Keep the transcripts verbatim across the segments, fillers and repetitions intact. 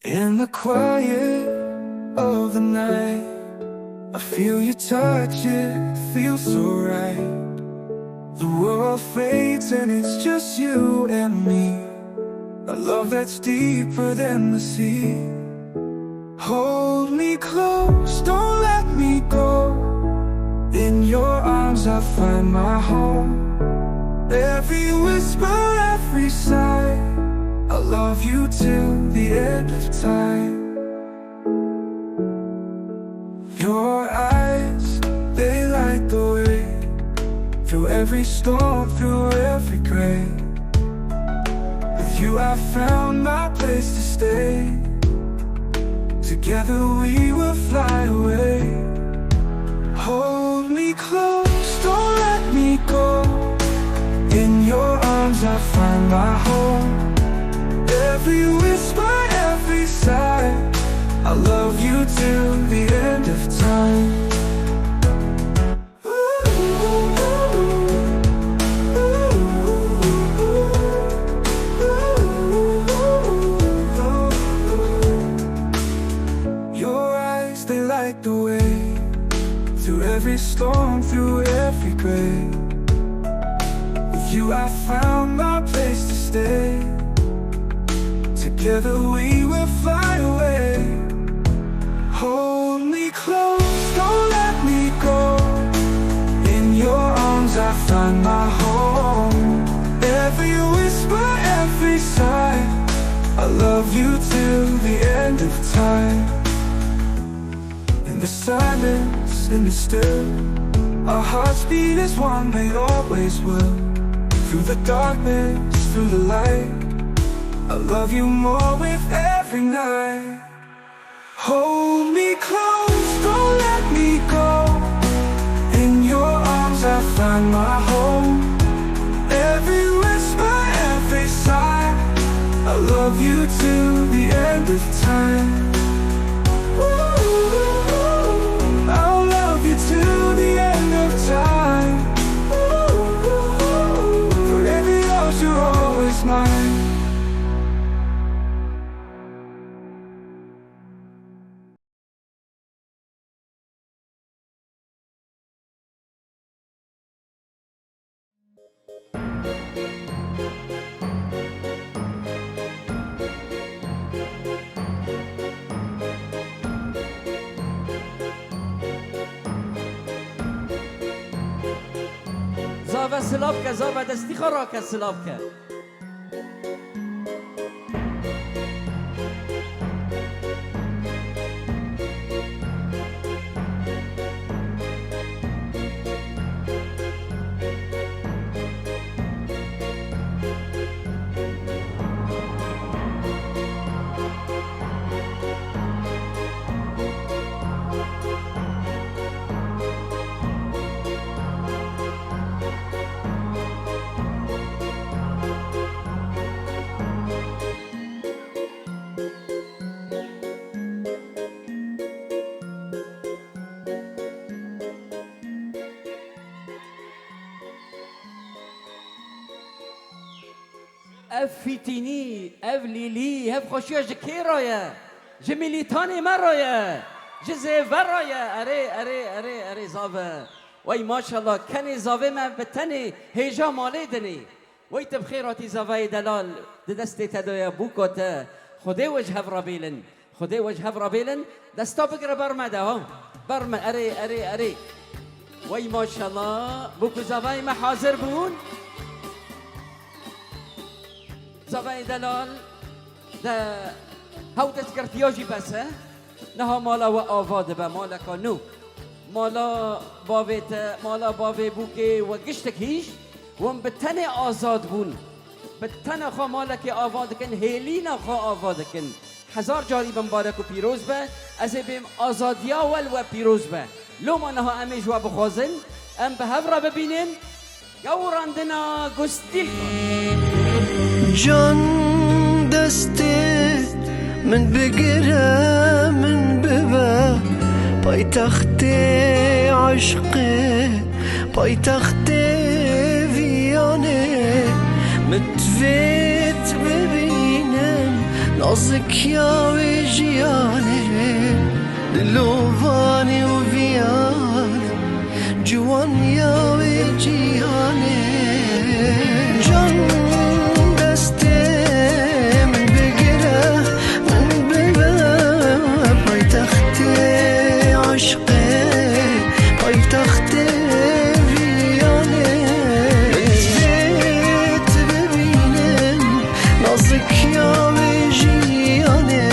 In the quiet of the night, I feel your touch, it feels so right. The world fades and it's just you and me. A love that's deeper than the sea. Hold me close, don't let me go. In your arms I find my home. Every whisper, every sigh, I love you till the end of time. Your eyes, they light the way. Through every storm, through every gray. With you I found my place to stay. Together we will fly away. Hold me close, don't let me go. In your arms I find my home. Every whisper, every sigh, I love you till the end of time. Your eyes, they light the way. Through every storm, through every gray. With you, I found my place to stay. Together, we will fly away. Hold me close, don't let me go. In your arms I find my home. Every whisper, every sigh, I love you till the end of time. In the silence, in the still, our hearts beat as one, they always will. Through the darkness, through the light, I love you more with every night. Hold me close, don't let me go. In your arms I find my home. Every whisper, every sigh, I love you till the end of time. Ooh, I'll love you till the end of time. Ooh, forever yours, you're always mine. Zave silav ke, zave destî xwe rake silav ke. Ev fîtînî, ev lîlî, ev xweşiya ji kê re ye? Ji milîtanê me re ye, ji zêve re ye. Erê, erê, erê, erê zave. Wey maşallah, kenê zavê me bi tenê hêja malê dinê. Wey tu bi xêr hatî zavayê delal, di destê te de ye bûka te. Xwedê we ji hev re bêlin. Xwedê we ji hev re bêlin. Desta bigire ber me de ha. Ber me, erê, erê, erê. Wey maşallah. Bûk û zavayê me hazir bûn. Zavayê delal de hew destgirtiya jî bes e. Niha mala we ava dibe, maleka nû. Mala bavê te, mala bavê bûkê we giştek hîşt, wan bi tenê azad bûn. Bi tena xwe malekê ava dikin, hêlîna xwe ava dikin. Hezar carî bimbarek û pîroz be, ez ê bêm azadiya we li we pîroz be. Loma niha em ê ji we bixwazin, em bi hev re bibînin. Gewrandina Gustîlka. Can destê min bigire, min bibe paytextê eşqê, paytextê viyanê. Min divêt bibînim, Nazik ya wê jiyanê, dilovanê û viyanê, ciwan ya wê cîhanê. Can destê min bigire, min bibe paytextê aşiqê, paytextê viyanê. Ez bê tu bibînim, nazik ya wê jiyanê,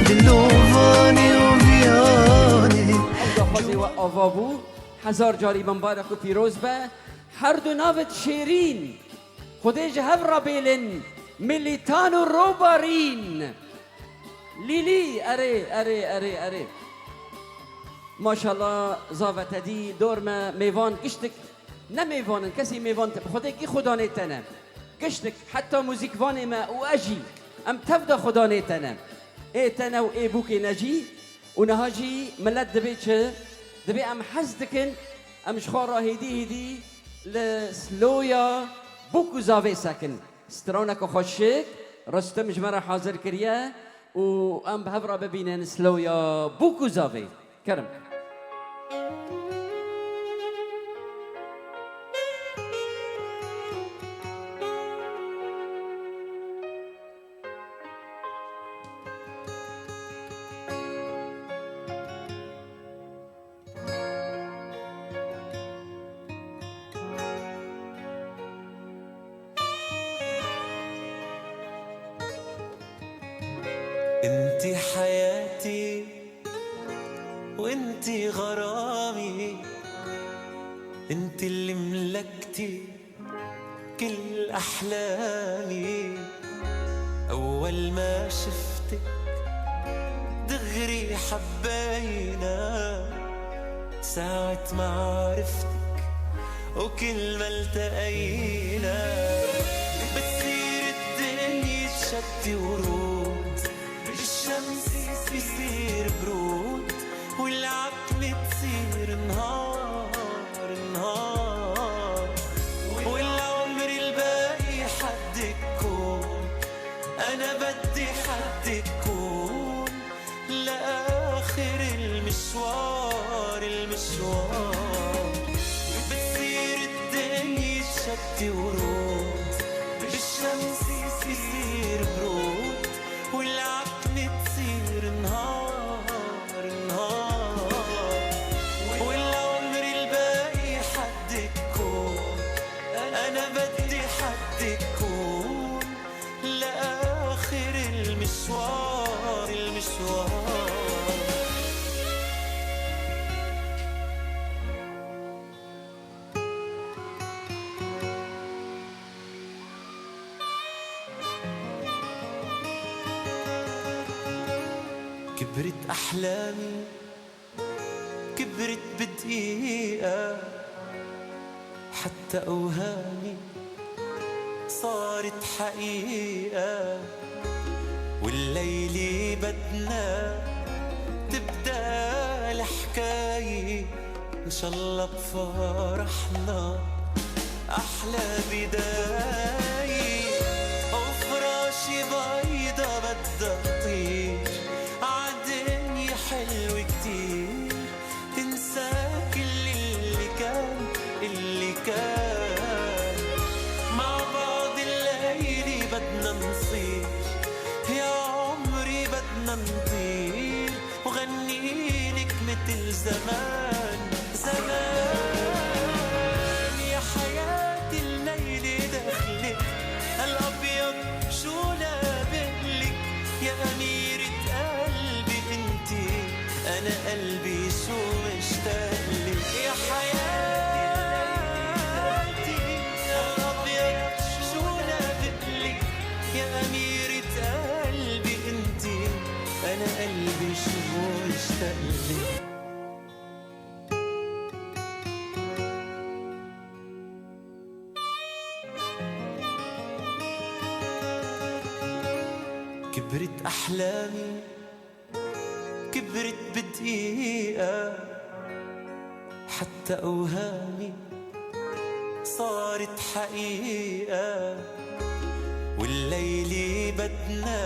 dilovanê û viyanê. Ev daxwazê we ava bû. Hezar carî bimbarek û pîroz be. Her du navit şêrîn. Xwedê ji hev re bêlin. Milîtan û Robarîn. Lîlî, erê, erê, erê, erê. Maşallah, zave te dî, dor me, mêvan, giştik. Ne mêvan in, kesî mêvan te, bi Xwedê kî xudanê te ne. Giştik, heta muzîkvanê me û ez jî, em tev de xudanê te ne. Ê te ne û ê bûkê ne jî. Û niha jî milet dibê çi? Dibê em hez dikin, em ji xwe re hêdî hêdî li sloya bûk û zavê sekin. Straneke xweşik Rustem ji me re hazir kiriye û em bi hev re bibînin sloya bûk û zavê. Kerem. انتي حياتي وانتي غرامي، انتي اللي ملكتي كل أحلامي. أول ما شفتك دغري حبينا، ساعة ما عرفتك وكل ما التقينا. بتصير الدنيا شتي ورود، بالشمس يصير برود، والعتمة تصير نهار، نهار، والعمر الباقي حد الكون. أنا بدي حد الكون لآخر المشوار، المشوار. بتصير الدنيا شتي ورود، بالشمس يصير برود، والعتمة تصير نهار، نهار، والعمر الباقي حد الكون. أنا بدي حد الكون لآخر المشوار، المشوار. كبرت أحلامي، كبرت بدقيقة، حتى أوهامي صارت حقيقة، والليلة بدنا تبدأ الحكاية، إن شاء الله بفرحنا أحلى بداية. وفراشي بيضة بدها تطير، عالدنيا حلوة كتير، تنسى كل اللي كان، اللي كان. مع بعض الليلة بدنا نصير، يا عمري بدنا نطير، وغنيلك متل زمان، زمان. يا حياتي الليلة دخلك، هالأبيض شو لابقلك، يا أميرة قلبي انتي، أنا قلبي شو اشتاقلك. يا حياتي، هالأبيض شو لابقلك، يا أميرة قلبي انتي، أنا قلبي شو اشتاقلك. كبرت أحلامي، كبرت بدقيقة، حتى أوهامي صارت حقيقة، والليلة بدنا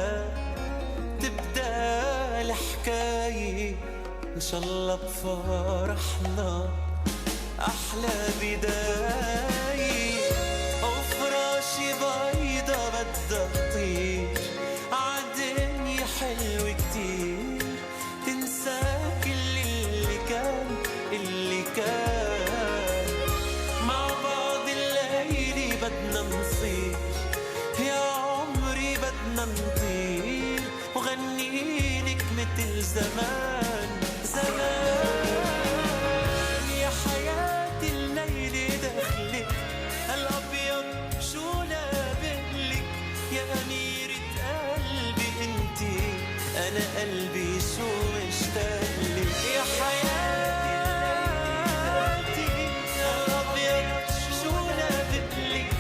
حكاية، إن شاء الله بفرحنا أحلى بداية. وفراشة بيضا بدها تطير عالدنيا حلوة كتير، تنسى كل اللي كان، اللي كان. مع بعض الليلة بدنا نصير، يا عمري بدنا نطير، وغنيلك متل زمان، زمان. يا حياتي الليلة دخلك الأبيض، شو لابقلك يا أميرة قلبي انتي، أنا قلبي شو اشتاقلك يا حياتي. الأبيض، شو لابقلك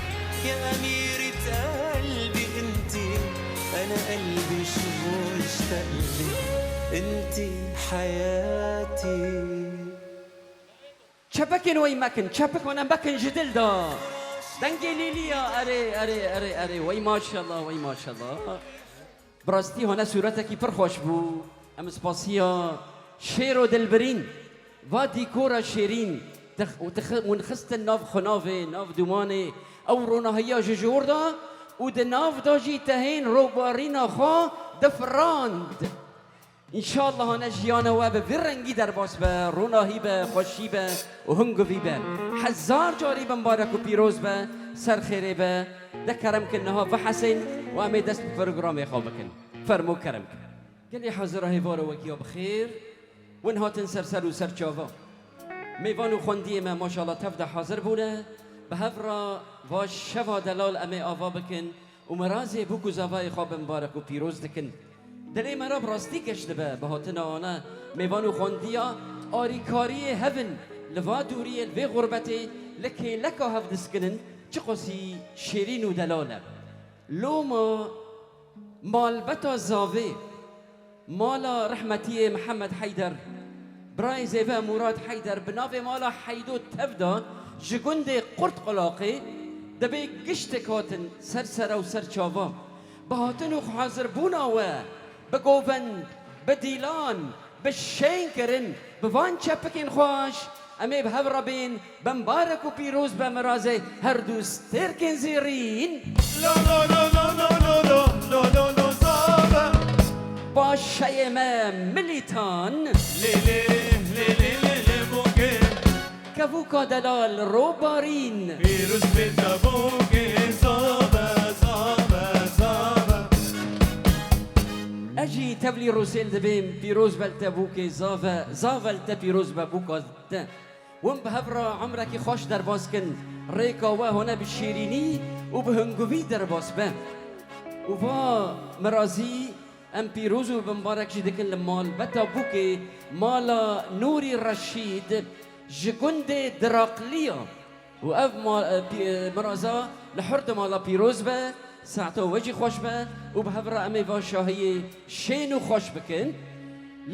يا أميرة قلبي انتي، أنا قلبي شو اشتاقلك، انتي حياتي. Çepikên wey mekin, çepik wana mekin ji dil de. Dengê Lîlî ya, erê, erê, erê, erê, wey maşallah, wey maşallah. Bi rastî hane sûretekî pir xweş bû. Em spasiya şêr û dilbirîn, va dîkora şêrîn, tix-, û tix-, û nixistin nav xunavê, nav dûmanê, ew ronahiya ji jor de û di nav de jî tehên robarîna xwe difirand. Înşallah hane jiyana we bi vî rengî derbas be, ronahî be, xweşî be û hingivî be. Hezar carî bimbarek û pîroz be, ser xêrê be. De kerem kin niha vihesên û em ê dest bi programê xwe bikin. Fermo kerem kin. Gelî hazira hêvara wekiya bi xêr. Win hatin ser ser û ser çava. Mêvan û xwendiyê me maşallah tev de hazir bûne. Bi hev re va şeva delal em ê ava bikin û mirazê bûk û zavayê xwe bimbarek û pîroz dikin. Dilê me re bi rastî geş dibe bi hatina wana mêvan û xwendiya, arîkariyê hev in li va dûriyê, li vê xurbetê li kêleka hev diskinin, çiqasî şêrîn û delal e. Loma malbeta zavê, mala rehmetiyê Mihemed Heyder, birayê zêve Murad Heyder, bi navê mala Heydo tev de ji gundê Qurtqulaqê, dibê giştek hatin ser sera û ser çava. Bi hatin û hazir bûna we, bi govend, bi dîlan, bi şên kirin, bi van çepikên xweş, em ê bi hev re bên, bimbarek û pîroz be mirazê her du stêrkên zêrîn. Lo, lo, lo, lo, lo, lo, lo, lo, lo, lo, zave. Paşayê me milîtan. Lê, lê, lê, lê, lê, lê, bûke. Kevûka delal Robarîn. Pîroz be te bûke, zave, zave, zave. Ez jî tevlî Rûsêl dibêm, pîroz be li te bûkê zave, zave li te pîroz be bûka te. Win bi hev re umrekî xweş derbas kin, rêka we hone bi şêrînî û bi hingivî derbas be. Û va mirazî em pîroz û bimbarek jî dikin li malbeta bûkê, mala Nûrî Reşîd, ji gundê Diraqliya. Û ev ma-, e, pî-, e, miraza li hurd mala pîroz be, saeta we jî xweş be û bi hev re em ê va şahiyê şên û xweş bikin.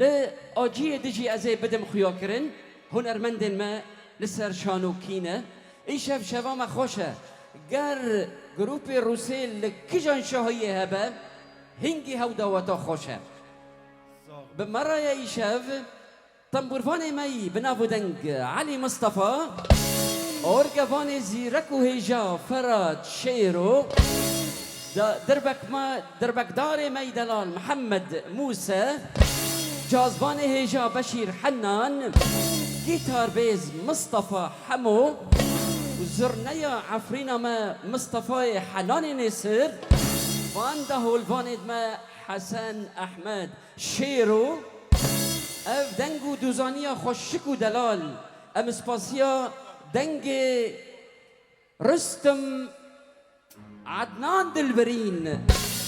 Li aciyê dijî ez ê bidim xuyakirin, hunermendên me li ser şanokî ne. Îşev şeva me xweş e. Ger grûpê Rûsê li kijan şahiyê hebe, hingî hew daweta xweş e. Bi me re ye îşev. Tembûrvanê me yî bi nav û deng Elî Mistefa, orgevanê zîrek û hêja Ferhat Şêro, da-, dirbekma-, dirbekdarê me yî delal Mihemed Mûse, cazvanê hêja Beşîr Hennan, gîtarbêz Mistefa Hemo û zurneya Efrîna me Mistefayê Henanê Nêsir, van de holvanê me Hesen Ehmed. Şêro, ev deng û dûzaniya xweşik û delal, em spasiya dengê Rustem Adnan Dilbirîn,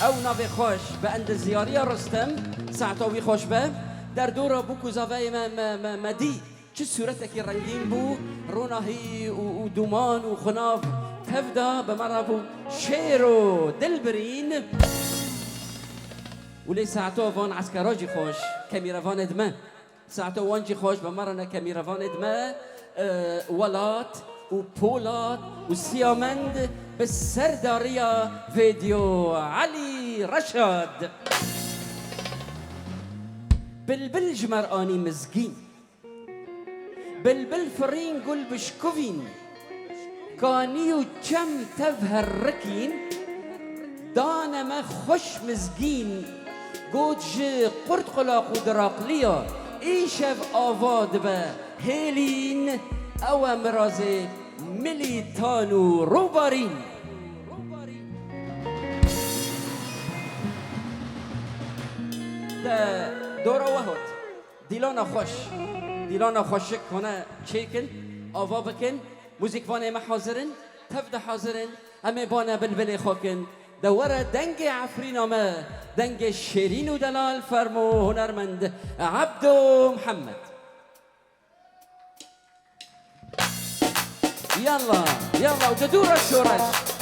ew navê xweş bi endezyariya Rustem, saeta wî xweş be, derdora bûk û zaveyê me, me, me, me dî. Çi sûretekî rengîn bû, ronahî û, û dûman û xunav tev da bi me re bû. Şêro Dilbirîn. Û lê saeto van eskera jî xweş, kemîrevanê di me. Saeto wan jî xweş bi me re ne kemîrevanê di me, e, Welat û Polat û Siyamend bi serdariya Vêdyo Elî Reşad. Bilbil ji me re anî mizgîn. Bilbil firîn gul bişkuvîn. Kanî û çem tev herrikîn. Dane me xweş mizgîn. Got ji qurt qulaq û diraqliya. Îşev ava dibe hêlîn. Ew e mirazê milîtan û rûbarîn. De dora we hot. Dîlana xweş. Dîlana xweşik hone çêkin, ava bikin. Muzîkvanê me hazir in, tev de hazir in. Em ê bane bilbilê xwe kin. De were dengê Efrîna me, dengê şêrîn û delal, fermo hunermend Ebdo Mihemed. Yalla, yalla, û di dû re şoreş.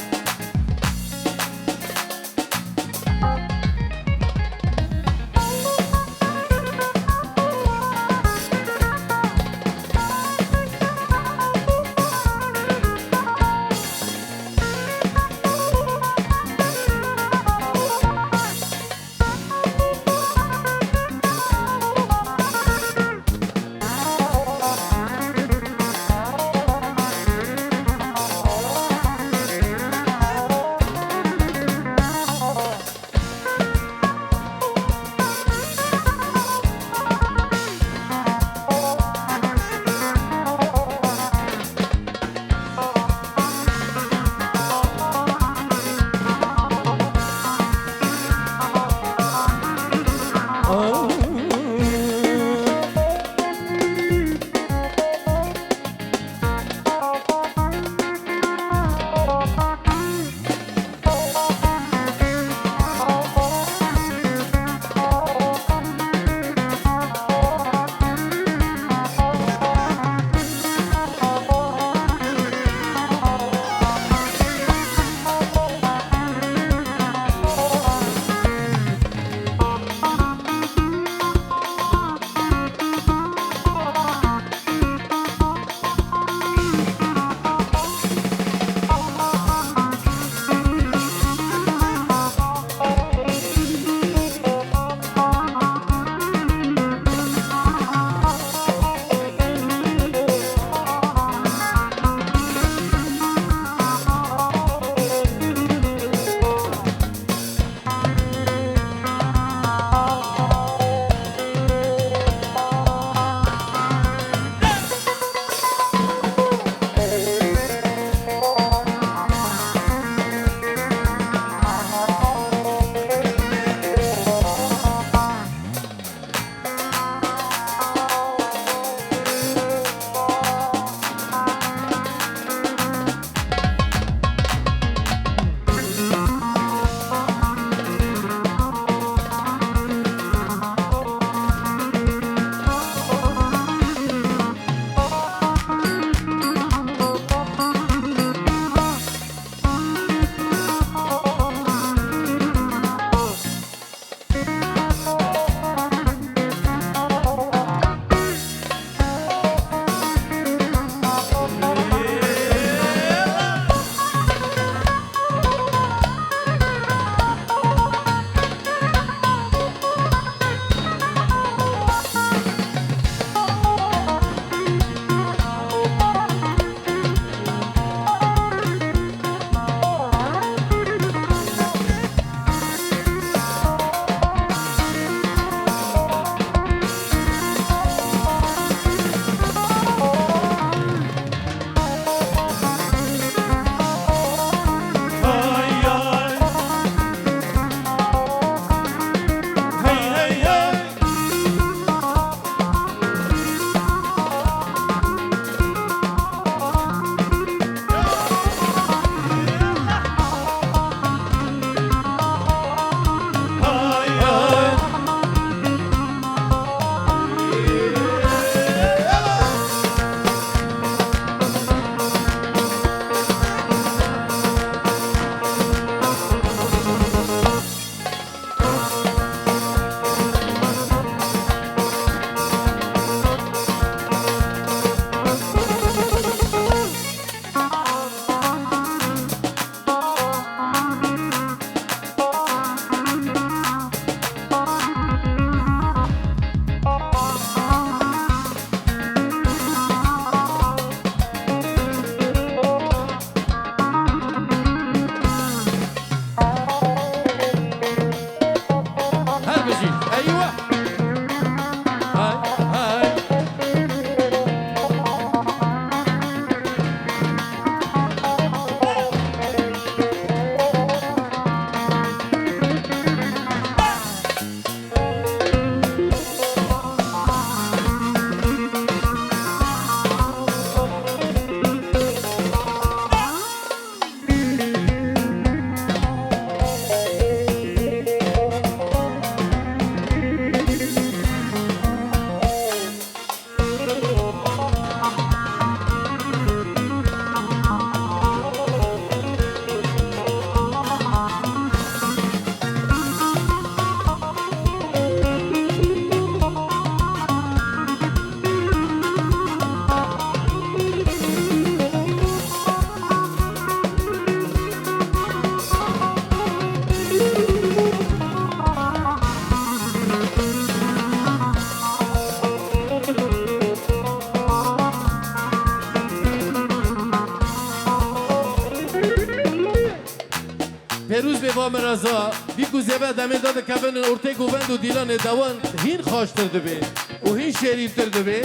Miraza, bî ku zêve demê de dikevin ortê govend û dîlanê dewan hîn xweştir dibê û hîn şêrîntir dibê.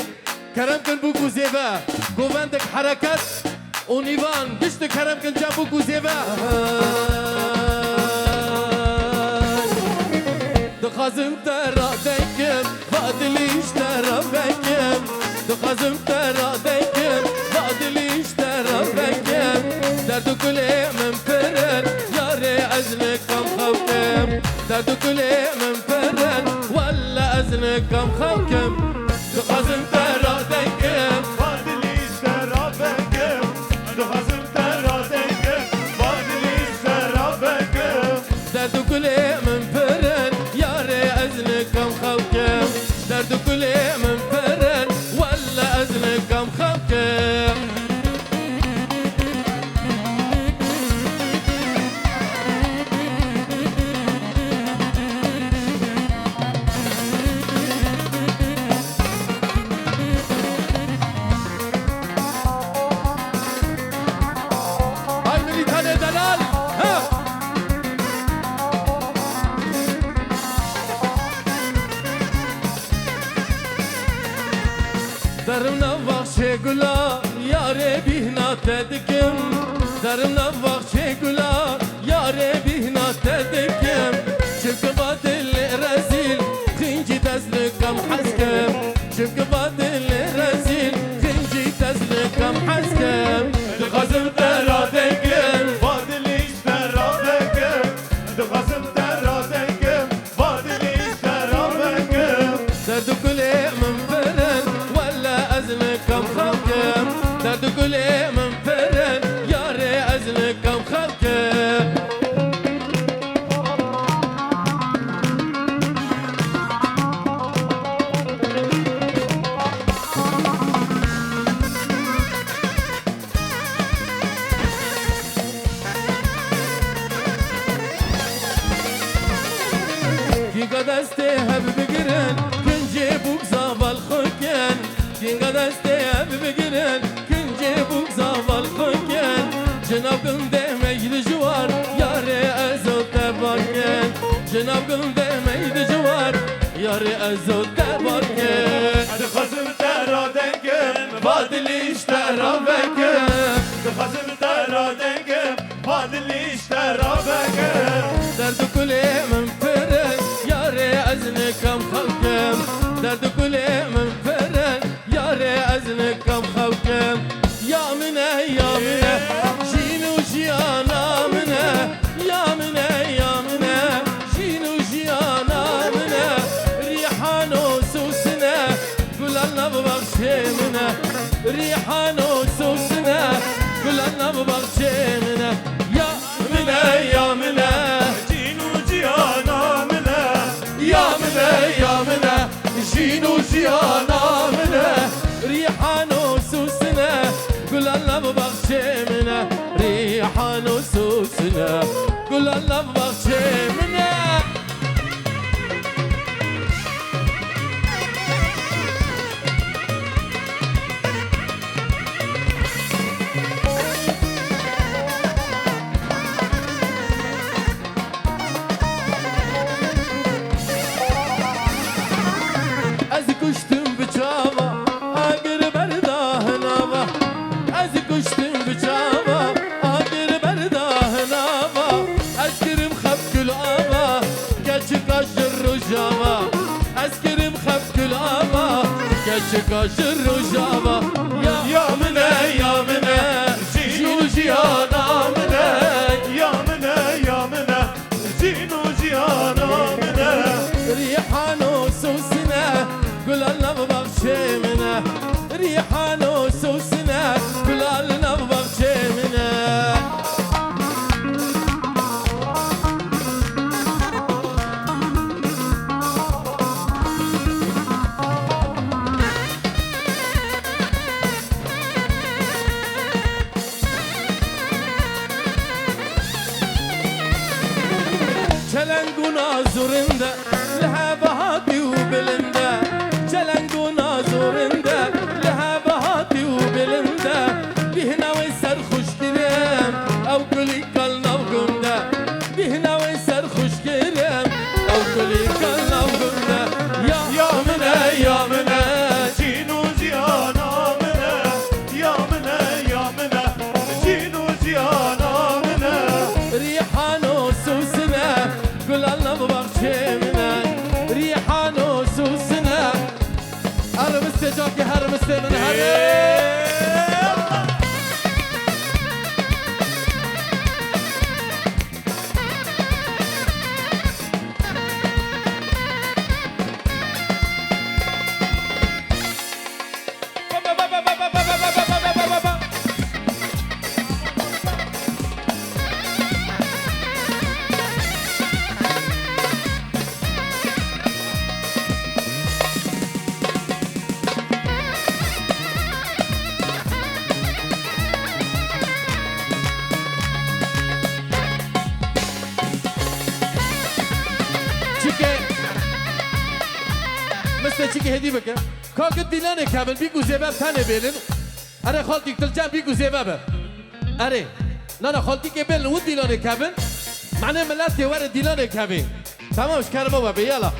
Kerem kin bû ku zêve govendek hereket û nîvan bişt kerem kin cem bû ku zêve. Dixwazim te radekim, va dilî ji te re vekim. Dixwazim te radekim, va dilî ji te re vekim. Derd û kulê min pir in, yarê ez nikim xew kim. Derd û kulê min pir in, welle ez nikim xew kim. Dixwazim te radekim. Va dilî ji te re vekim. Dixwazim te radekim. Va dilî ji te re vekim. Derd û kulê min pir in, yarê ez nikim xew kim. Derd û kulê min pir in, welle ez nikim xew kim. Ay milîtanê delal! Ha! Derim nav baxçê gula, yarê bîhna te dikim. Derim nav baxçê gula, yarê bîhna te dikim. Çimkî va dilê rezîl, xîncî dest nikim hez kim. Çimkî va dilê rezîl, xîncî dest nikim hez kim. Dixwazim te radekim. Va dilî ji te radekim. Dixwazim te radekim. Va dilî ji te radekim. Derd û kulê min pir in, welle ez nikim xew kim. Derd û kulê min pir in, yarê ez nikim xew kim. Kînga destê hev bigirin, kincê bûk zaval xwe kin. Kînga destê hev bigirin, kincê bûk zaval xwe kin. Ji nav gundê me yî dijwar, yarê ez û te bar kin. Ji nav gundê me yî dijwar, yarê ez û te bar kin. Dixwazim te radekim, va dilî ji te re vekim. Dixwazim te radekim, va dilî ji te re vekim. Derd û kulê min pir in, yarê ez nikim xew kim. Derd û kulê min pir in, yarê ez nikim xew kim. Ya min e, ya min e, jîn û jiyana min e. Ya min e, ya min e, jîn û jiyana min e. Rîhan û sûsin e, gulan nav baxçê min e. Rîhan û sûsin e, gulan nav baxçê min e. Ya min e, ya min e, jîn û jiyana min e. Ya min e, ya min e, jîn û jiyana min e. Rîhan û sûsin e, gulan nav baxçê min e. Rîhan û sûsin e, gulan nav baxçê min e. Ez kuştim bi çava, agir berda hinava. Ez kuştim bi çava, agir berda hinava. Ez kirim xef kul ava, keçika ji rojava. Ez kirim xef kul ava, keçika ji rojava. Ya, ya min e, ya min e, jîn û jiyana min e. Ya min e, ya min e, jîn û jiyana min e. Rîhan û sûsin e, gulan nav baxçê min e. Rîhan û sûsin e, gulan nav baxçê min e. Çeleng û nazûrin de li heva hatî û bilind e. Çeleng û nazûrin de li heva hatî û bilind e. Bîhna wê ser xweş kirin, ew kulî kal nav gund e. Bîhna wê Ew gulî gela gul e, ya, ya min e, ya min e. Cîn û jiyana min e, ya min e, ya min e. Cîn û jiyana min e. Rîhan û sûsin e, gulan nav baxçê min e. Rîhan û sûsin e. Erê mistê cakê, herê mistê min, herê. Çike. Miste çike hêdî bike. Ka gid dîlanê kevin bî ku zêve tenê bêlin. Erê xaltîk dilcem bî ku zêve be. Erê. Nana xaltîkê bêlin û dîlanê kevin. Mane miletê were dîlanê kevin. Tamam, ji kerema we be, yala.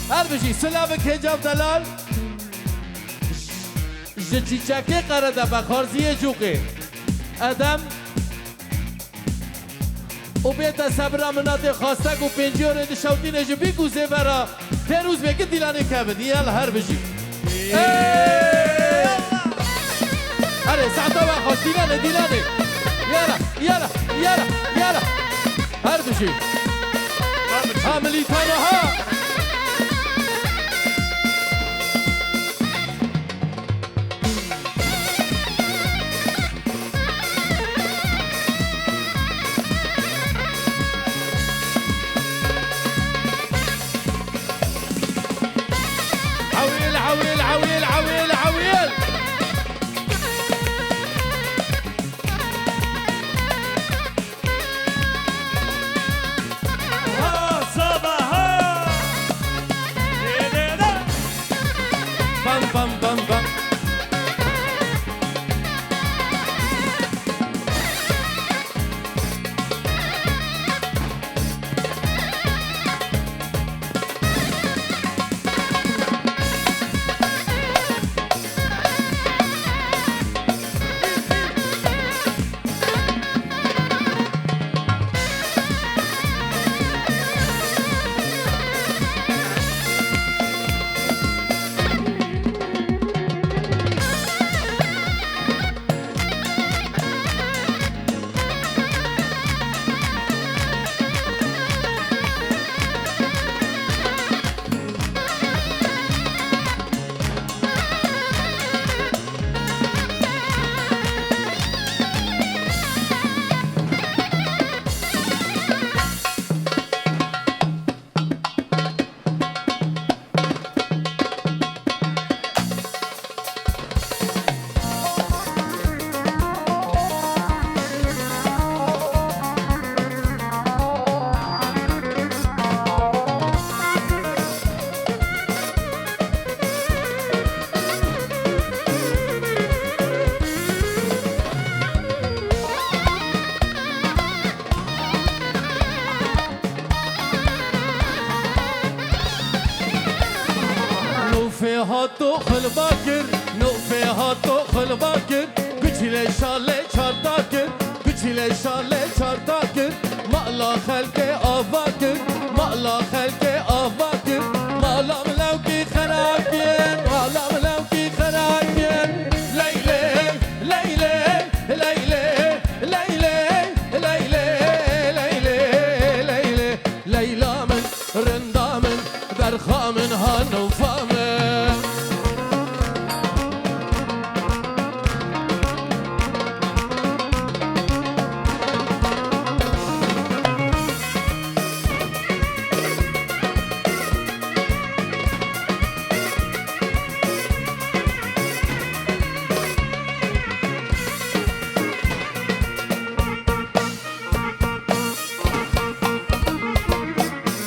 Her bijî, silavik hêcav delal. Ji çîçekê qere de be, xarziyê cûqê. Edem. Û bête sebira min a tê xastek û pêncî orê di şewtînê ji bîk û zêvera pêrûz bê ki dîlanê kevin. Yala her bijî. Ey! Erê, sehta we xweş, dîlanê, dîlanê. Yala, yala, yala, yala. Her bijî. Ha milîtana ha. Ewil, ewil, ewil, ewil, ewil. Ha, saba, ha. Dê, dê, dê. Bam, bam, bam, bam. Nûfê hato xilba kir, nûfê hato xilba kir, guçî lê şalê çarta kir, guçî lê şalê çarta kir, mala xelkê ava kir, mala xelkê ava kir, mala min lewkî xera kir, mala min lewkî xera kir. Leylê, leylê, leylê, leylê, leylê, leylê, leylê. Leyla min, rinda min, derxa min, ha nûfa min.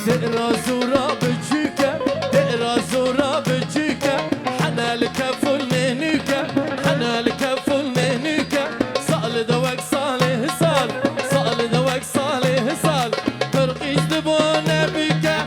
Dera zora biçûk e, dera zora biçûk e, hene li kefûl nênûk e, hene li kefûl nênûk e. Sal de wek salê sal, sal de wek salê sal, Tirkî ji dibo nebûk e,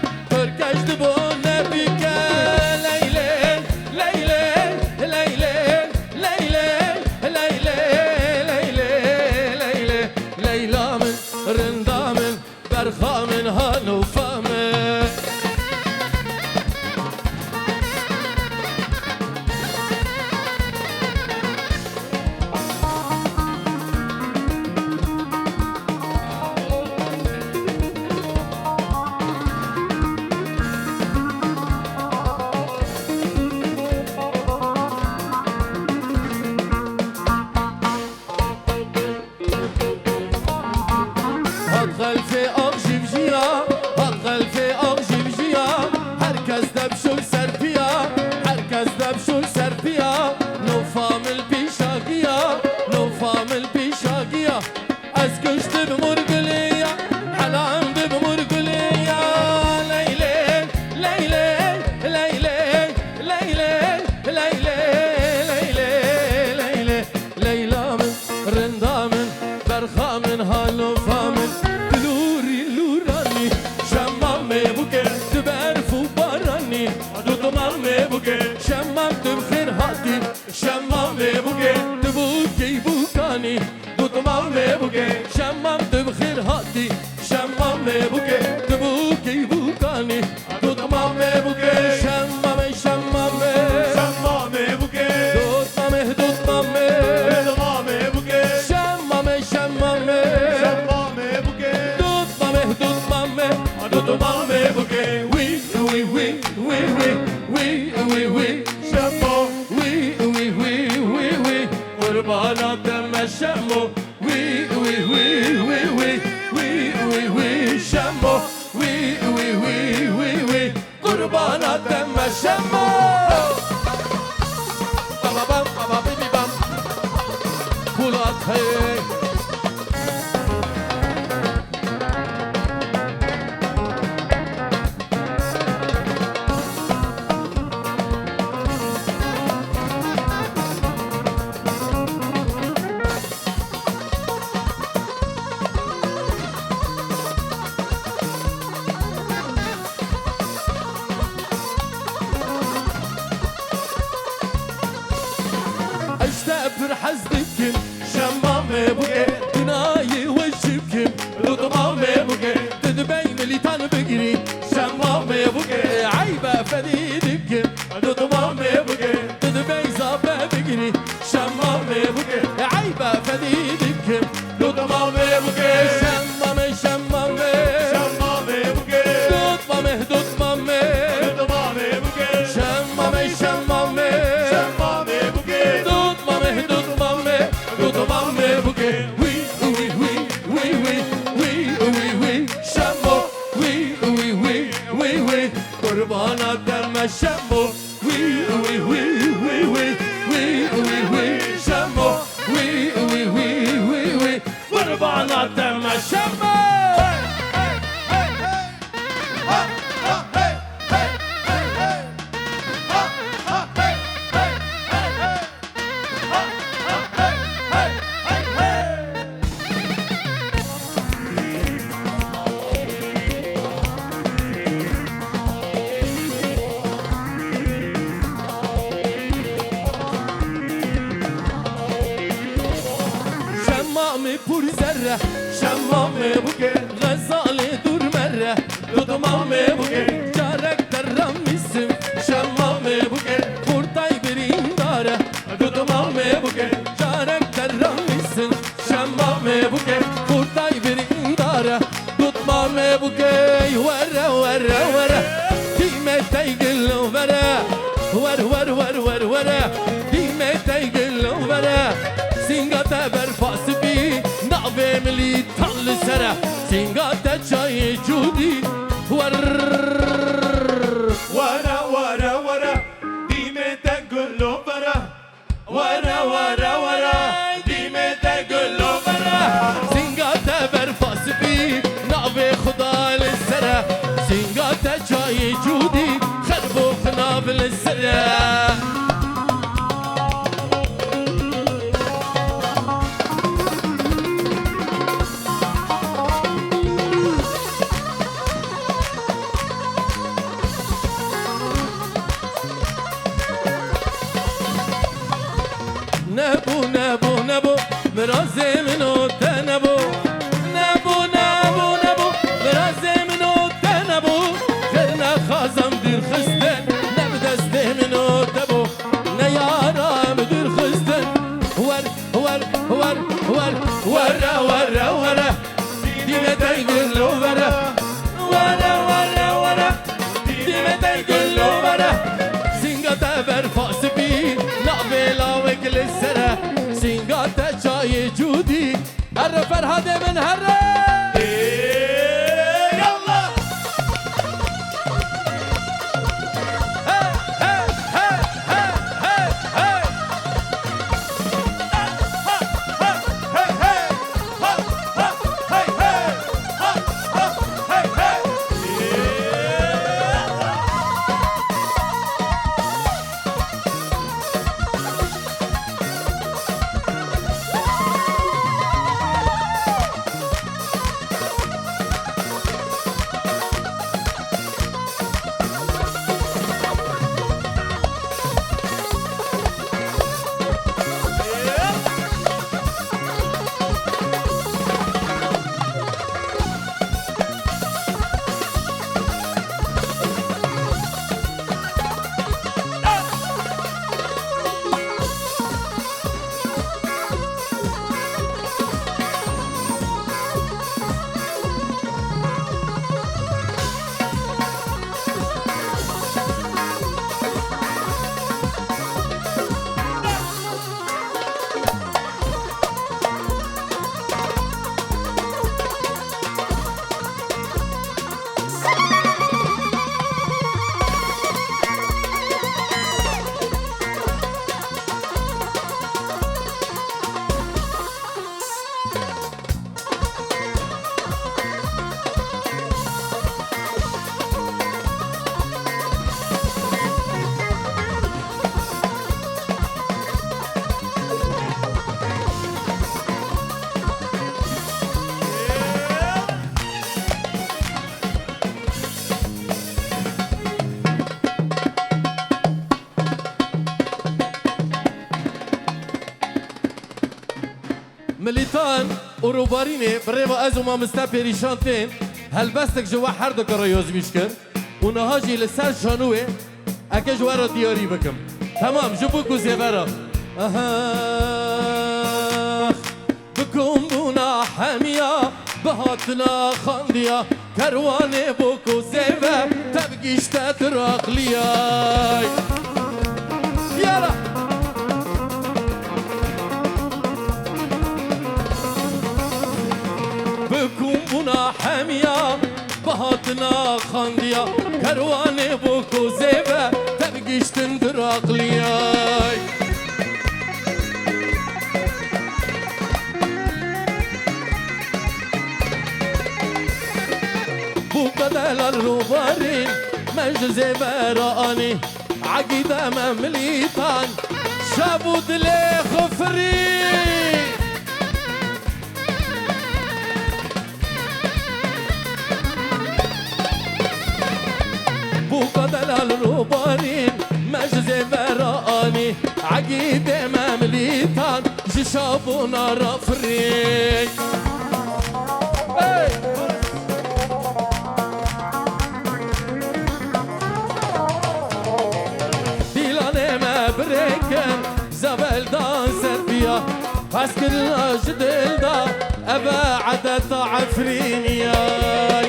Dutmamê bûke. Şemmamê, şemmamê. Şemmamê bûke. Dutmamê, dutmamê. Dutmamê bûke. Şemmamê, şemmamê. Şemmamê bûke. Dutmamê, dutmamê. Dutmamê bûke. Wî, wî, wî, wî, wî. Wî, wî, wî. Şemmo. Wî, wî, wî, wî, wî. Qurbana te me şemmo. Wî, wî, wî, wî, wî. Wî, wî, wî, şemmo. Wî, wî, wî, wî, wî. Qurbana te me şemmo. Baba bam, baba bibi bam. Polat hey. Ez te pir hez dikim, şemmamê bûke, dinayê we çi bikim, dutmamê bûke, tu dibey milîtan bigirî, şemmamê bûke, eybe fedî dikim, dutmamê bûke, tu dibey zape bigirî, şemmamê bûke, eybe fedî dikim. Dutmamê bûke. Şemmamê, şemmamê. Şemmamê bûke. Dutmamê, dutmamê. Dutmamê bûke. Şemmamê, şemmamê. Şemmamê bûke. Dutmamê, dutmamê. Dutmamê bûke. Wî, wî, wî, wî, wî. Wî, wî, wî. Şemmo. Wî, wî, wî, wî, wî. Qurbana te me şemmo. Wî, wî, wî, wî, wî. Wî, wî, wî, şemo. Wî, wî, wî, wî, wî. Qurbana te me şemo. Şemmamê pûr zerre, şemmamê bûke, Xezalê dûr mere, dutmamê bûke, carek derra mîsim, şemmamê bûke, xurtay birîndare, dutmamê bûke, carek derra mîsim, şemmamê bûke, xurtay birîndare, dutmamê bûke, were, were, were, dîmê tey gilo vere, wer, wer, wer, wer, were, dîmê tey gilo vere, sînga te berfa spî, navê milî Tan li ser e, sînga te çayê cûdî wer. Were, were, were, dîmê te gulo vere. Were, were, were, dîmê te gulo vere. Sînga te berfa spî, navê Xuda li ser e. Sînga te çayê cûdî, xerbo xinav li ser e. Nebû, nebû, nebû, virazê min û te nebû. Nebû, nebû, nebû, virazê min û te nebû. Xêr nexwazam dûr xistin, ne bi destê min û te bû. Ne yara min dûr xistin. Wer, wer, wer, wer, were, were, were. Dîmê te gulo vere. Were, were, were. Dîmê te gulo vere. Sînga te berfa spî, navê lawek li ser e. Sînga te çayê cûdî. Herre Ferhadê min herre. Ê, yallah. Û Rûbarînê bi rêva ez û mamoste Pêrîşan tên, helbestek ji we herduka re yazmîş kir û niha jî li ser şanû wê eke ji we re diyarî bikim. Temam, ji bûk û zêvera. Aha. Bi kombûna hemiya, bi hatina xandiya, kerwanê bûk û zêve, tev gişte diraqliyay. Yala! Bi kombûna hemiya, bi hatina xandiya, kerwanê bûk û zêve, tev giştin diraqliyay. Bûka delal Rûbarîn, me ji zêvera anî, egîde me milîtan, şev û dilê xwe firî. Bûka delal Rûbarîn, me ji zêvera anî, egîdê me milîtan, ji şabûna re firî. Hey! Dîlanê me birêkin, Zebeldan serbiya, hezkirina ji dil da, ev e edeta Efrîniyay.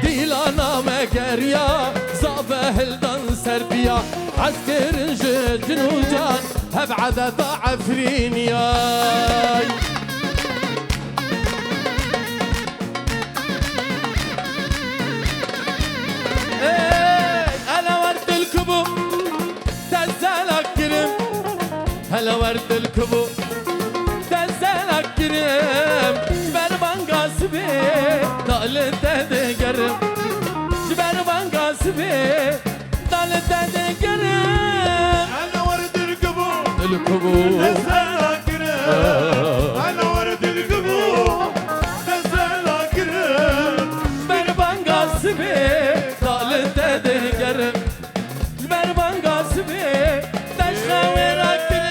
Dîlana me geriya, zave hildan serbiya, hezkirin ji cin û can, hev edeta Efrîniyay. Ey, ele wer dil kubu, te zelak kirim. Hele wer dil kubu, te zelak kirim. Ji ber banga sibê, da li te digerim. Ji ber banga sibê, da li te digerim. Hele wer dil kubu, dil kubu, te zelak kirim. Hele wer dil kubu, te zelak kirim. Ji ber banga sibê, da li te digerim. Ji ber banga sibê, te ji xewê rakire.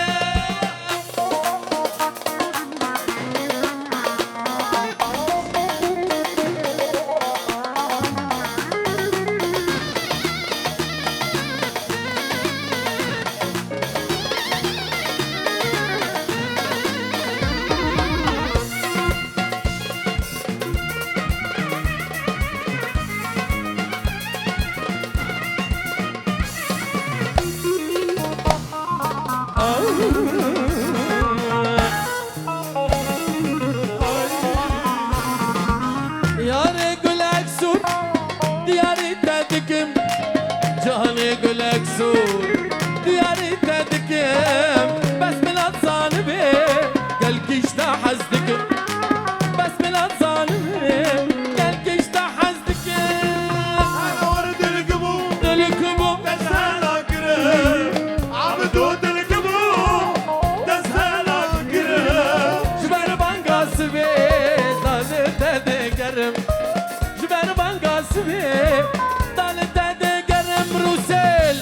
Yarê gulek sûr, diyarî te dikim. Canê gulek sûr, diyarî te dikim. Bes bila zanibê, gelkî ji te hez dikim. Bes bila zanibê, gelkî ji te hez dikim. Hele wer dil kubu, dil kubu, te zelak kirim. Abdû dil kubu, te zelak kirim. Ji ber banga sibê, da li te digerim. Ji ber banga sibê, da li te digerim Rûsel.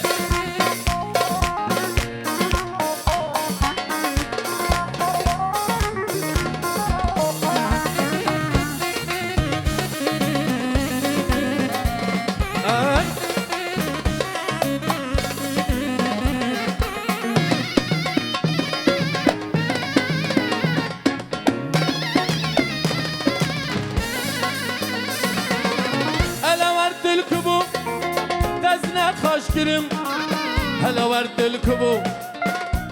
Ay. Hele wer dil kubu, te zine xaş kirim. Hele wer dil kubu,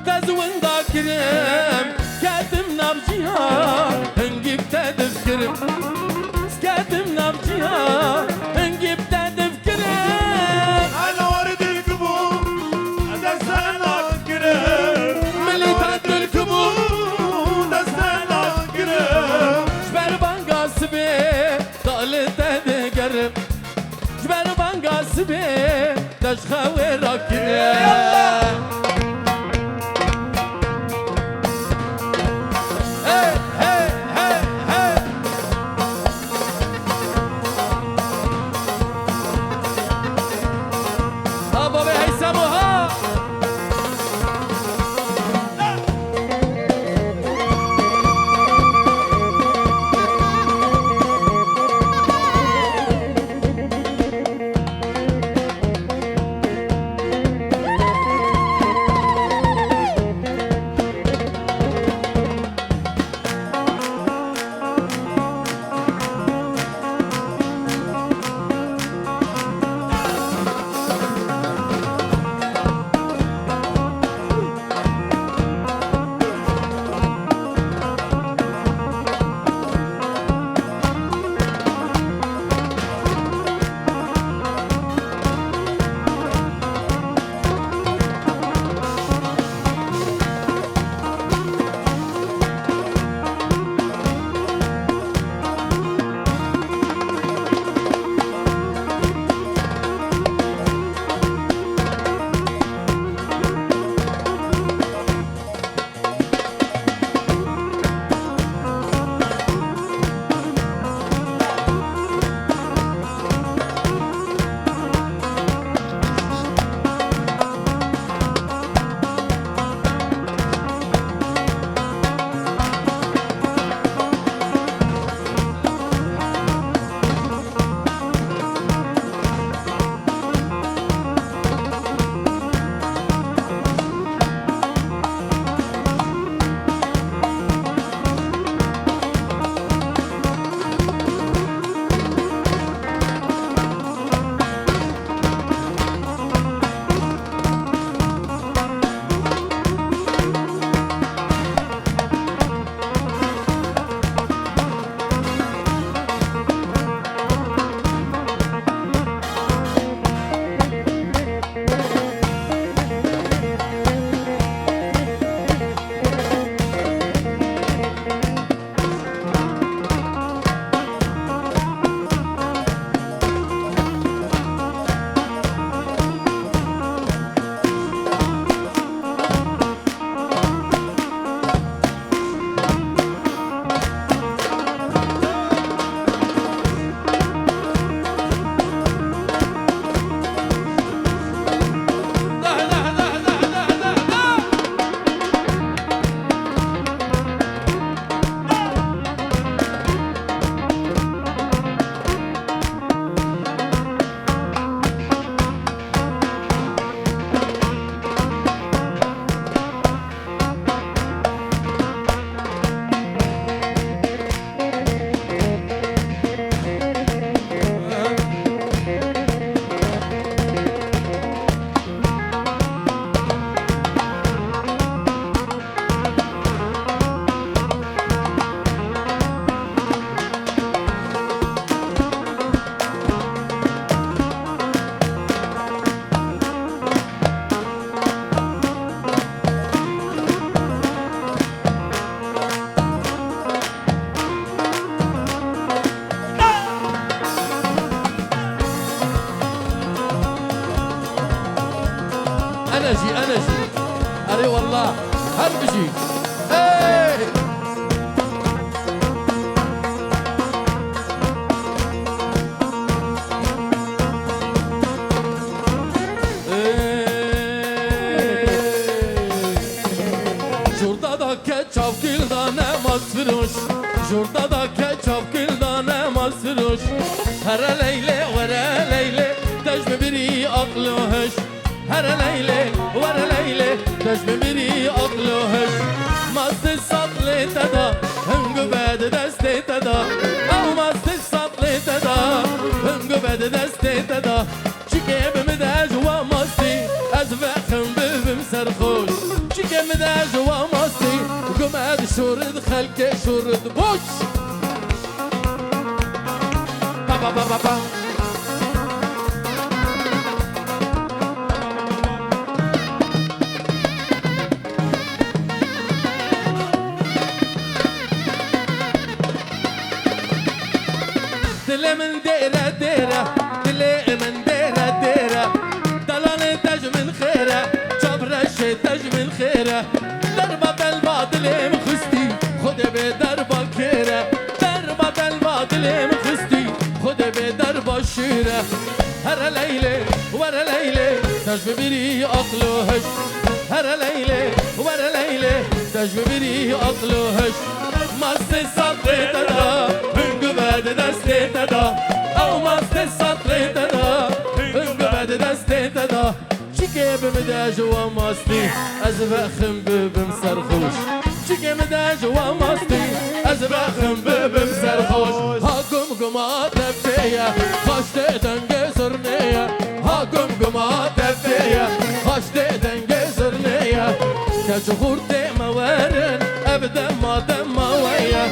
te zi winda kirim. Ketim nav ciha, hingî bi te difikirim. Ketim nav ciha, hingî bi te difikirim. Hele wer dil kubu, te zelak kirim. Milî te dil kubu, te zelak kirim. Ji ber banga sibê, da li te digerim. Ji ber banga sibê, te ji xewê rakine. Hey, hey, hey, hey. Ha, bavê Heysem û ha. Şorta da ke çavkil dane masiroş. Here Leylê, were Leylê, te ji min birî aql û hiş. Here Leylê, were Leylê, te ji min birî aql û hiş. Mastê sat lê te da, hingu be di destê te da. Ew mastê sat lê te da, hingu be di destê te da. Çikê bi min de ji wa mastî, ez vexim bibim serxoş. Çikê min de ji wa mastî, gume di şorit xelkê şorit boş. Pa, pa, pa, pa, pa. Dilê min dêre dêre, dilê min dêre dêre. Delalê te ji min xêre, çavreşê te ji min xêre. Derba delva dilê min xistî, Xwedê bê derba kêre. Derba delva dilê min xistî, Xwedê bê derba şêre. Here Leylê, were Leylê, te ji min birî aql û hiş. Here Leylê, were Leylê, te ji min birî aql û hiş. Mastê sat lê te da, hingu be di destê te da. Ew mastê sat lê te da, hingu be di destê te da. Çikê bi min de ji wa mastî, ez vexim bibim serxoş. Çikê min de ji wa mastî, ez vexim bibim serxoş. Ha gum guma tevfê ye, xaştê dengê zirnê ye. Ha gum guma tevfê ye, xaştê dengê zirnê ye. Keç û xurtê me werin, ev dema dema we ye.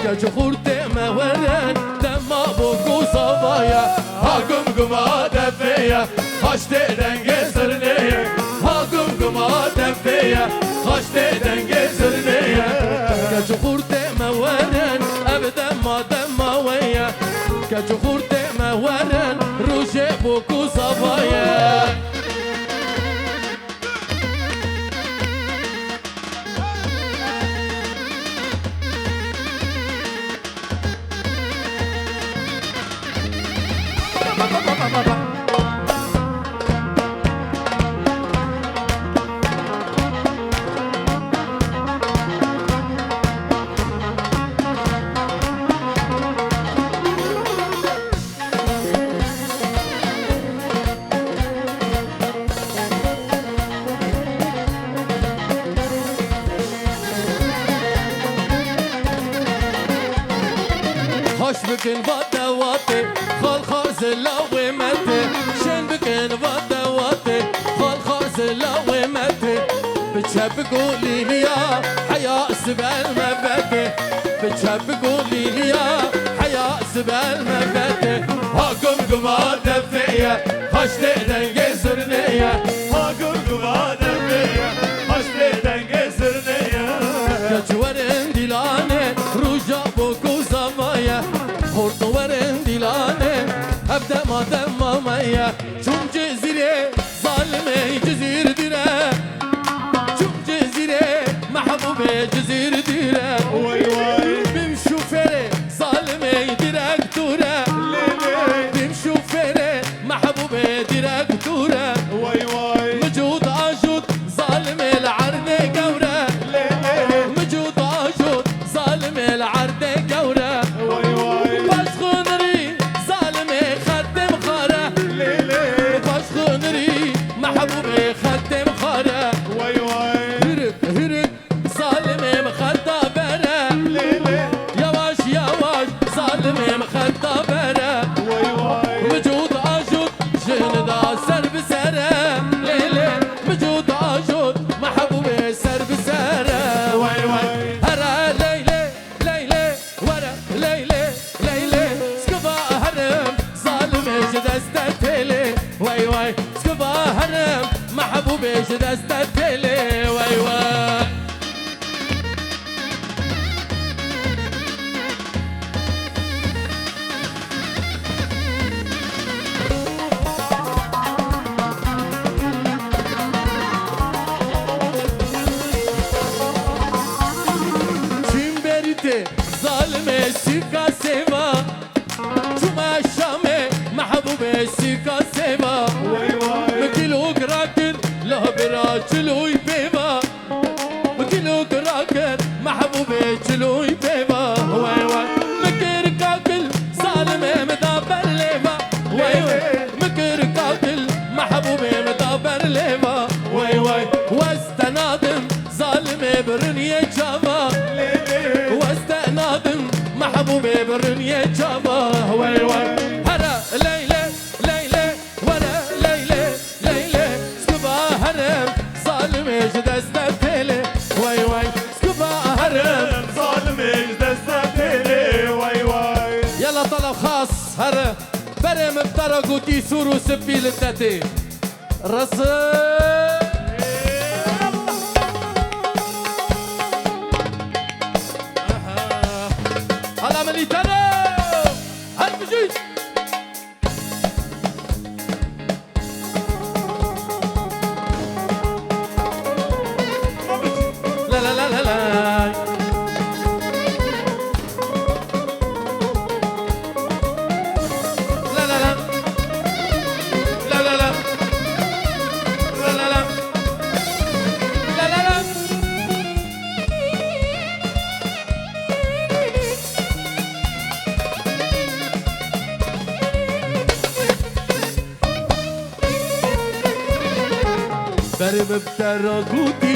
Keç û xurtê me werin, dema bok û zava ye. Ha gum guma tevfê ye, xaştê dengê zirnê ye. Ha gum guma tevfê ye, xaştê dengê zirnê ye. Keç û xurtê me werin, ev dema dema we ye. Keç û xurtê me werin, rojê bok û zava ye. Xweş bikin va dewatê, xal xazila wê metê. Şên bikin va dewatê, xal xazila wê metê. Bi çepik û lîliya heya sibel me vetê. Bi çepik û lîliya heya sibel me vetê. Ha gum guma tevfê ye, xaştê dengê zirnê ye. Ha gum guma tevfê ye, xaştê dengê zirnê ye. Keç werin dîlanê, roja bok û zava ye. Xort werin dîlanê, ev dema dema me ye. Çûm Cizîrê, zalimê Cizîr dîre. Çûm Cizîrê, mehbûbê Cizîr dîre. Way way. Bim şofêrê, zalimê direktore. Lê lê. Bim şofêrê, mehbûbê direktore. Way way. Micûd ajûd, zalimê li erdê gewre. Lê lê. Micûd ajûd, zalimê li erdê gewre. Way way. Paşxunirî, zalimê xetê mixare. Lê lê. Paşxunirî, mehbûbê xetê mixare. Way way. Hirik, hirik, zalimê mixeta bere. Lê lê. Yavaş yavaş, zalimê mixeta bere. Way way. Micûd ajûd, jin da ser bi sere. Lê lê. Micûd ajûd, mehbûbê ser bi sere. Way way. Here Leylê, Leylê, were Leylê, Leylê, sikiva herim, zalimê ji dest te têlê. Way way, sikiva herim, mehbûbê ji dest te têlê. Way way. Çîm berî tê, zalimê sîrka sêva. Çûme Şamê, mehbûbê sîrka sêva. Way way. Min kîlok rakir, la bira çiloy pêva. Min kîlok rakir, mehbûbê çiloy pêva. Way Û bê birûniyê çava, wey wey. Here leylê, leylê, were leylê, leylê. Skuba herim, zalimê ji dest de têlê, wey wey. Skuba herim, zalimê ji dest de têlê, wey wey. Yela talab xas, here. Berê min bi te re gotî sûr û sipî li te tê. Resi. Ala milîtero. Her bijî. La la la la la. La la la. La la la. La la la. La la la. Berê min bi te re gotî,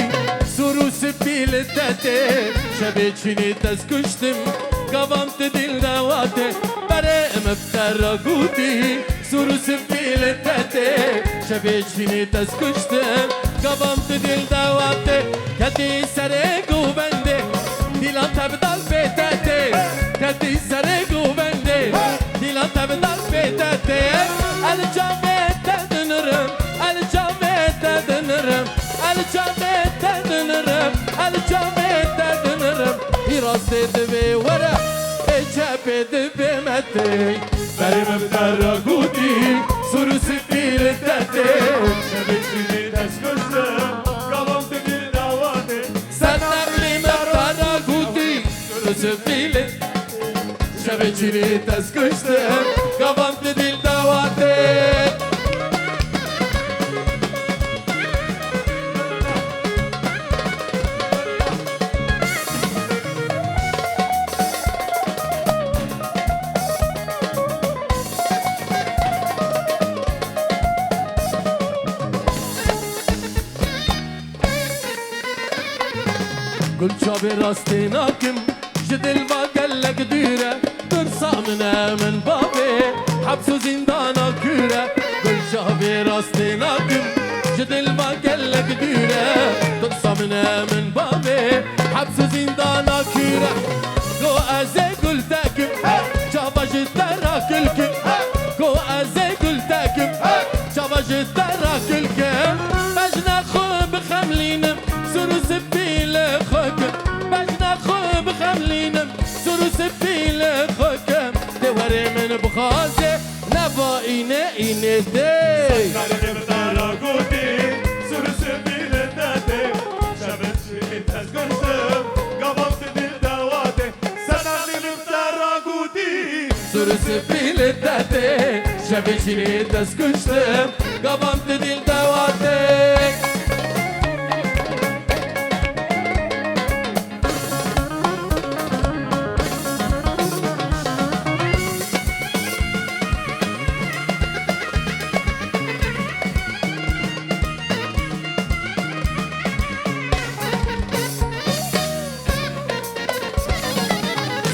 sûr û sipî li te tê. Şevê çînê te ez kuştim, gavam tu dil de watê. Berê min bi te re gotî, sûr û sipî li te tê. Şevê çînê te ez kuştim, gavam tu dil de watê. Ketî serê govendê, dîlan te bi dal pê te tê. Ketî serê govendê, dîlan te bi dal pê te tê. El çavê te dinirim, el çavê te dinirim, el çavê te dinirim, el çavê te dinirim. Ê rastê divê were, ê çepê divê me tê. Berê min bi te re gotî, sûr û sipî li te tê. Şevê çînê te ez kuştim, gavam tu dil de watê. Ser nexlî min bi te re gotî, sûr û sipî li te tê. Şevê çînê te ez kuştim, gavam tu dil de watê. Gul çavê rastê nakim, ji dil va gelek dûr e. Tirsa min e min bavê, heps û zîndana kûr e. Gul çavê rastê nakim, ji dil va gelek dûr e. Tirsa min e min bavê, heps û zîndana kûr e. Go ez ê gul tekim, çava ji te ra kul kim. Go ez ê gul tekim, çava ji te ra kul kim. Bejna xwe bixemlînim, sûr û sipî li xwe kim. Bejna xwe bixemlînim, sûr û sipî li xwe kim. Dê were min bixwaze, neva înê, înê dê. Serkarê min bi te re gotî, sûr û sipî li te tê. Şevê çînê te ez kuştim, gavam tu dil de watê. Ser nexlî min bi te re gotî, sûr û sipî li te tê. Şevê çînê te ez kuştim, gavam tu dil de watê.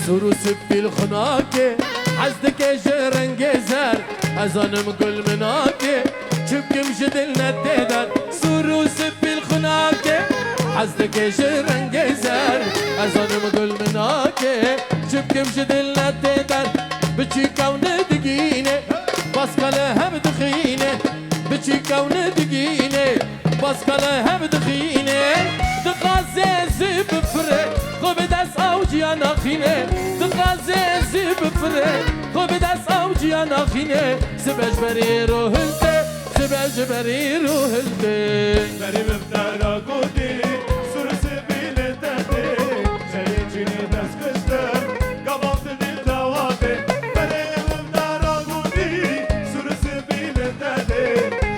Sûr û sipî li xwe nake, hez dike ji rengê zer. Ez zanim gul min nake, çi bikim ji dil ne tê der. Sûr û sipî li xwe nake, hez dike ji rengê zer. Ez zanim gul min nake, çi bikim ji dil ne tê der. Biçîka û ne digîne, baska li hev dixîne. Biçîka û ne digîne, baska li hev dixîne. Dixwaze zî bifire, xwe bi dest aw ciya naxîne. Dixwaze zî bifire, xwe bi dest aw ciya naxîne. Sibe ji berê rohil te, sibe ji berê rohil te. Berê min bi te re gotî, sûr û sipî li te tê. Şevê çînê te ez kuştim, gavam tu dil de watê. Berê min bi te re gotî, sûr û sipî li te tê.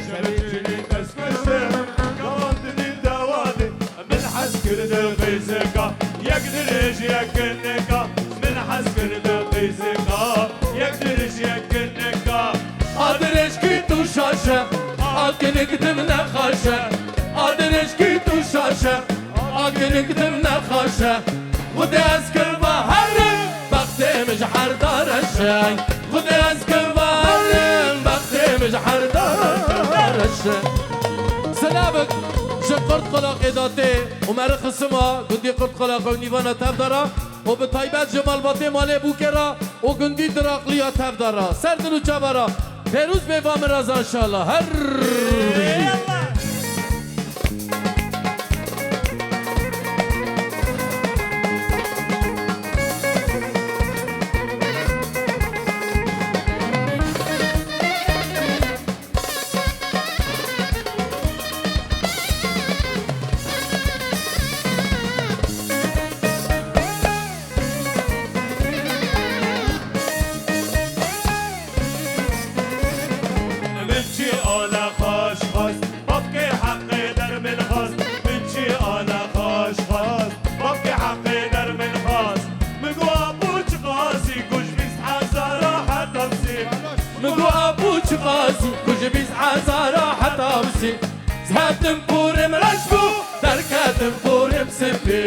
Şevê çînê te ez kuştim, gavam tu dil de watê. Min hez kir di qîzika, yek dirêj yek kinika. Min hez kir di qîzika, yek dirêj yek kinika. A dirêj kî tu şaş e, a kinik tim nexaş e. A dirêj kî tu şaş e, a kinik tim nexaş e. Xwedê ez kirva herim, bextê min Merixisima gundî Qurtqalaq û nîvana tev de re û bi taybet ji malbatê malê Bûkê re û gundî Diraqliya tev de re. Ser dil û çava re pêroz bê va miraza inşallah. Her bijî. Min çi ana xweş xwest, bavkê heqê der min xwest. Min çi ana xweş xwest, bavkê heqê der min xwest. Min got, "Apo çiqasî?" Got, "Ji bîst hezara heta bisî." Min got, "Apo çiqasî?" Got, "Ji bîst hezara heta bisî." Zhetim porê min reş bû, derketim porê min sipî.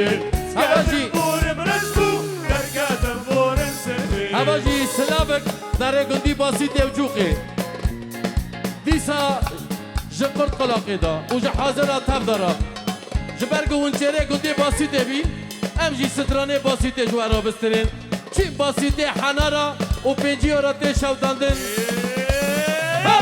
Heva jî. Zhetim porê min reş bû, derketim porê min sipî. Heva jî silavek derê gundî Basîtê û Cûqê. Dîsa ji Qurtqalaqê de û ji hazira tev de re. Ji ber ku hûn çêrê gundê Basîtê bîn, em jî stranê Basîtê ji we re bistirên. Çîn Basîtê henara û pêncî ra tê şewdandin. Ha!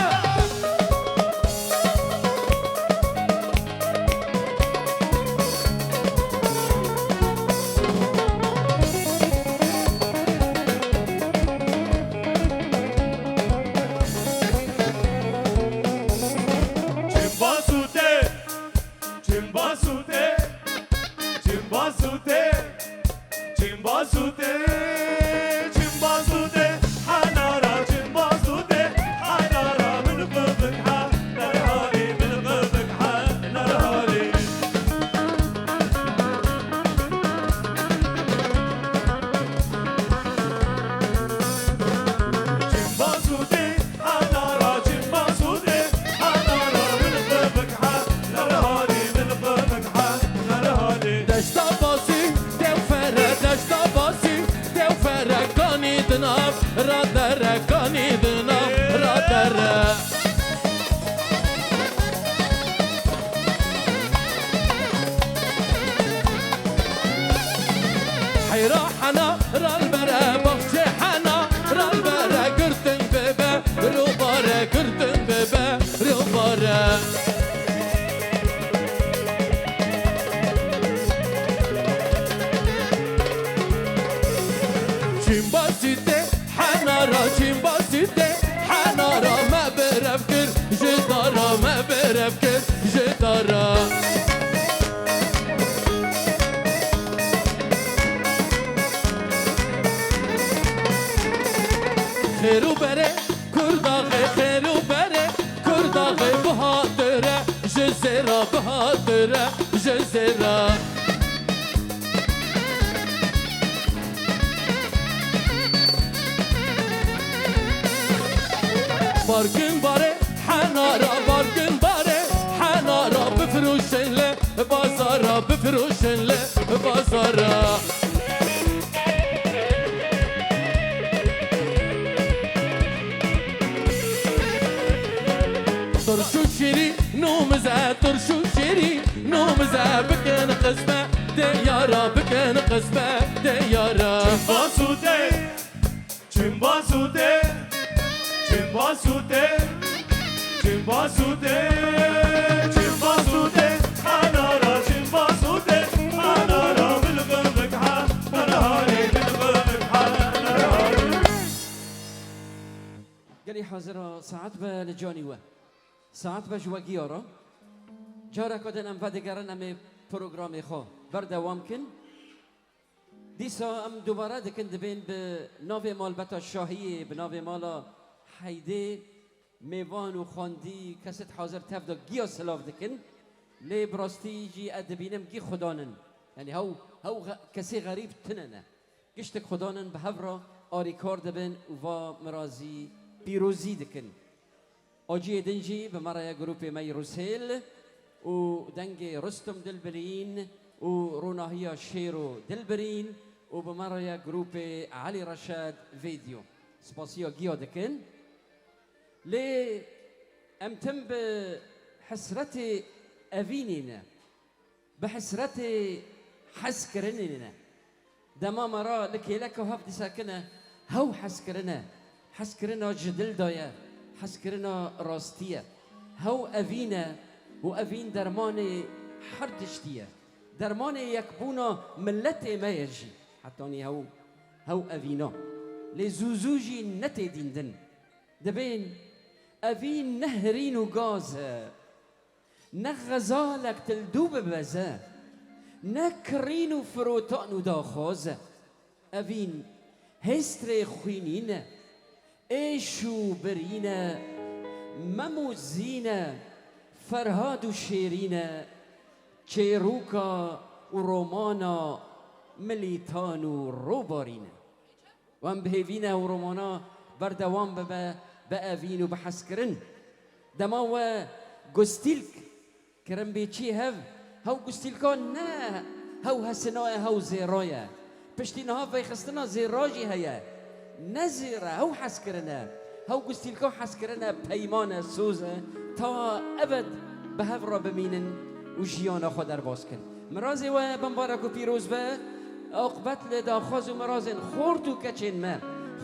Çimbasûtê, çimbasûtê, çimbasûtê, çimbasûtê, çimbasûtê, henara çimbasûtê, henara min qivik he, nerhalê min qivik he, nerhalê. Çimbasûtê, henara çimbasûtê, henara min qivik he, nerhalê min qivik he, nerhalê. Deşta Basî, dew fere, deşta Basî, dew fere, kanî di nav, radere, kanî di nav, radere. Heyra hena, ral bere, baxçê hena, ral bere, girtin bibe, rûbare, girtin bibe, rûbare. Çimbasîtê, henara, çimbasîtê, henara me berev kir, ji dara me berev kir, ji dara. Xêr û berê, Kurdaxê, xêr û berê, Kurdaxê bihatire, ji zêra bihatire, ji zêra. Barkin bare, henara, barkin bare, henara bifroşin le bazara, bifroşin le bazara. Turşu şirî, nûmize, turşu şirî, nûmize bikin qisme, diyara bikin qisme, diyara. Çimbasûtê, çimbasûtê, çimbasûtê, çimbasûtê, çimbasûtê, henara çimbasûtê, henara bilqilqik he, nerhalê bilqilqik he, nerhalê. Gelî hazira saet be li canî we. Saet be ji we giya re. Careke din em vedigerin, em ê programê xwe berdewam kin. Dîsa em dubare dikin, dibên bi navê malbeta şahiyê, bi navê mala Heydê mêvan û xwendî kesêt hazir tev de giya silav dikin. Lê bi rastî jî ez dibînim gî xudan in. Yanî hew, hew xe-, kesê xerîb tune ne. Giştik xudan in, bi hev re arîkar dibin û va mirazî pîrozî dikin. Aciyê din jî bi me re ye grûpê Meyrûsêl û dengê Rustum Dilbirîn û ronahiya Şêro Dilbirîn û bi me re ye grûpê Elî Reşed Vîdeo. Spasiya giya dikin. Lê em tim bi hesretê evînê ne. Bi hesretê hezkirinê ne. Dema me re li kêleka hev disekine, hew hezkirin e. Hezkirina ji dil de ye. Hezkirina rastî ye. Hew evîn e û evîn dermanê her tiştî ye. Dermanê yekbûna miletê me ye jî. Hetanî hew, hew evîna. Lê zû zû jî ne têdîndin. Dibên evîn ne hirîn û gaz e. Ne xezalek tildû bibeze, ne kirîn û firotan û daxwaz e. Evîn hêstrê xwînîn e, êş û birîn e, Mem û Zîn e, Ferhad û Şêrîn e, çêrûka û romana Milîtan û Robarîn e. Wan bi hêvî ne ew romana berdewam bibe bi evîn û bi hezkirin. Dema we gustîlk kirin bê çî hev, hew gustîlka ne hew hesina ye, hew zêra ye. Piştî niha veyxistina zêra jî heye. Ne zêr e, hew hezkirin e. Hew gustîlka hezkirin e, peyman e, soz e. Ta ebed bi hev re bimînin û jiyana xwe derbas kin. Mirazê we bimbarek û pîroz be. Aqibet li daxwaz û mirazên xort û keçên me.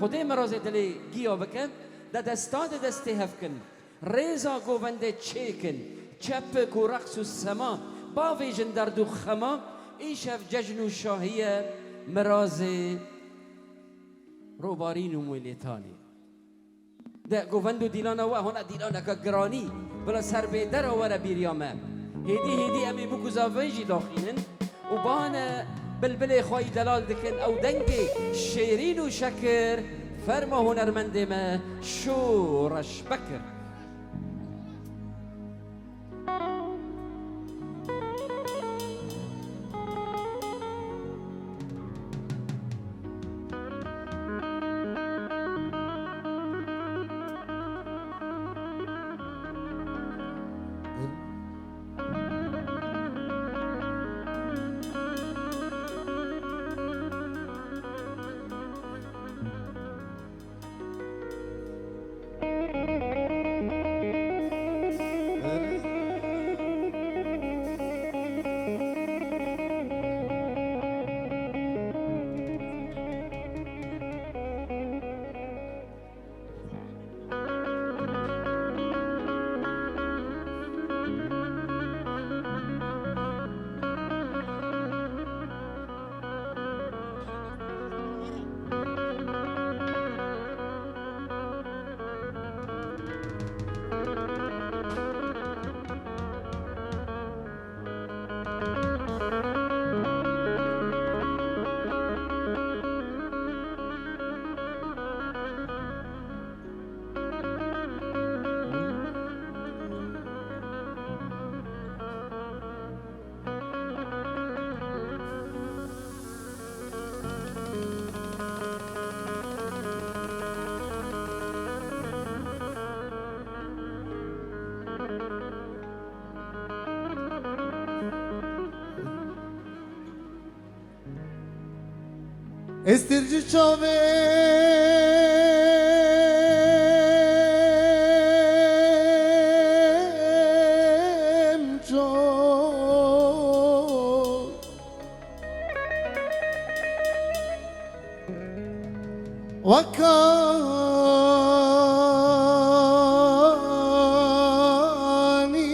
Xwedê mirazê dilê giya bike, de desta di destê hev kin. Rêza govendê çêkin, çepik û reqs û sema, bavêjin derd û xema, îşev cejn û şahî ye, mirazê Robarîn û Milîtanê. De govend û dîlana we, hona dîlaneke giranî, bila serbêdera were bîriya me. Hêdî hêdî em ê bûk û zavê jî daxînin û bane bilbilê xwe yî delal dikin, ew dengê şêrîn û şekir, ferma hunermendê me Şoreş Bekir. Estir ji çavêm ço. Wekanî.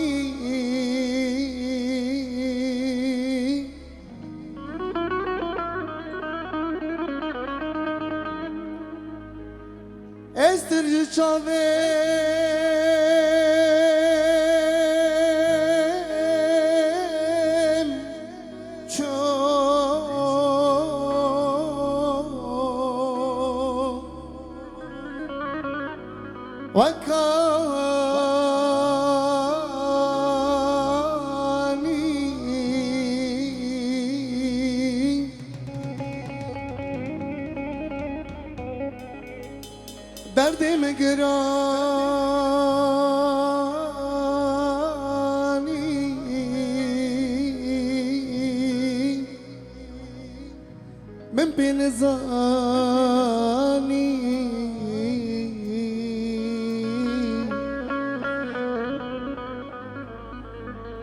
Estir ji çavêm ço. Wekanî. Derdê min giranî. Min pê nizanî.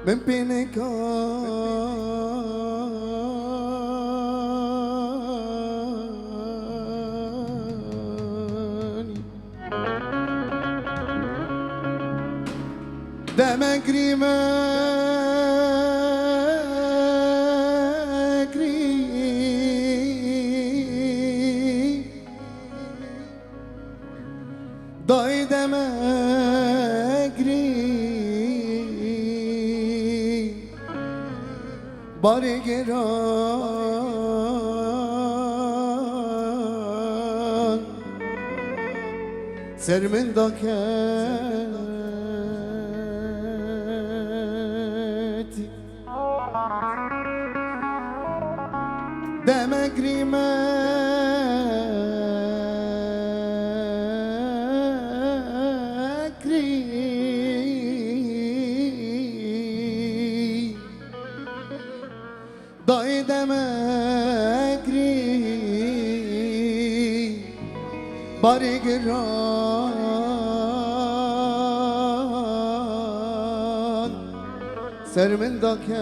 Min pê nika. Demegrî megrî, dayê demegrî, barê giran ser min daketî. Demegrî megrî, dayê demegrî, barê giran ser min daketî.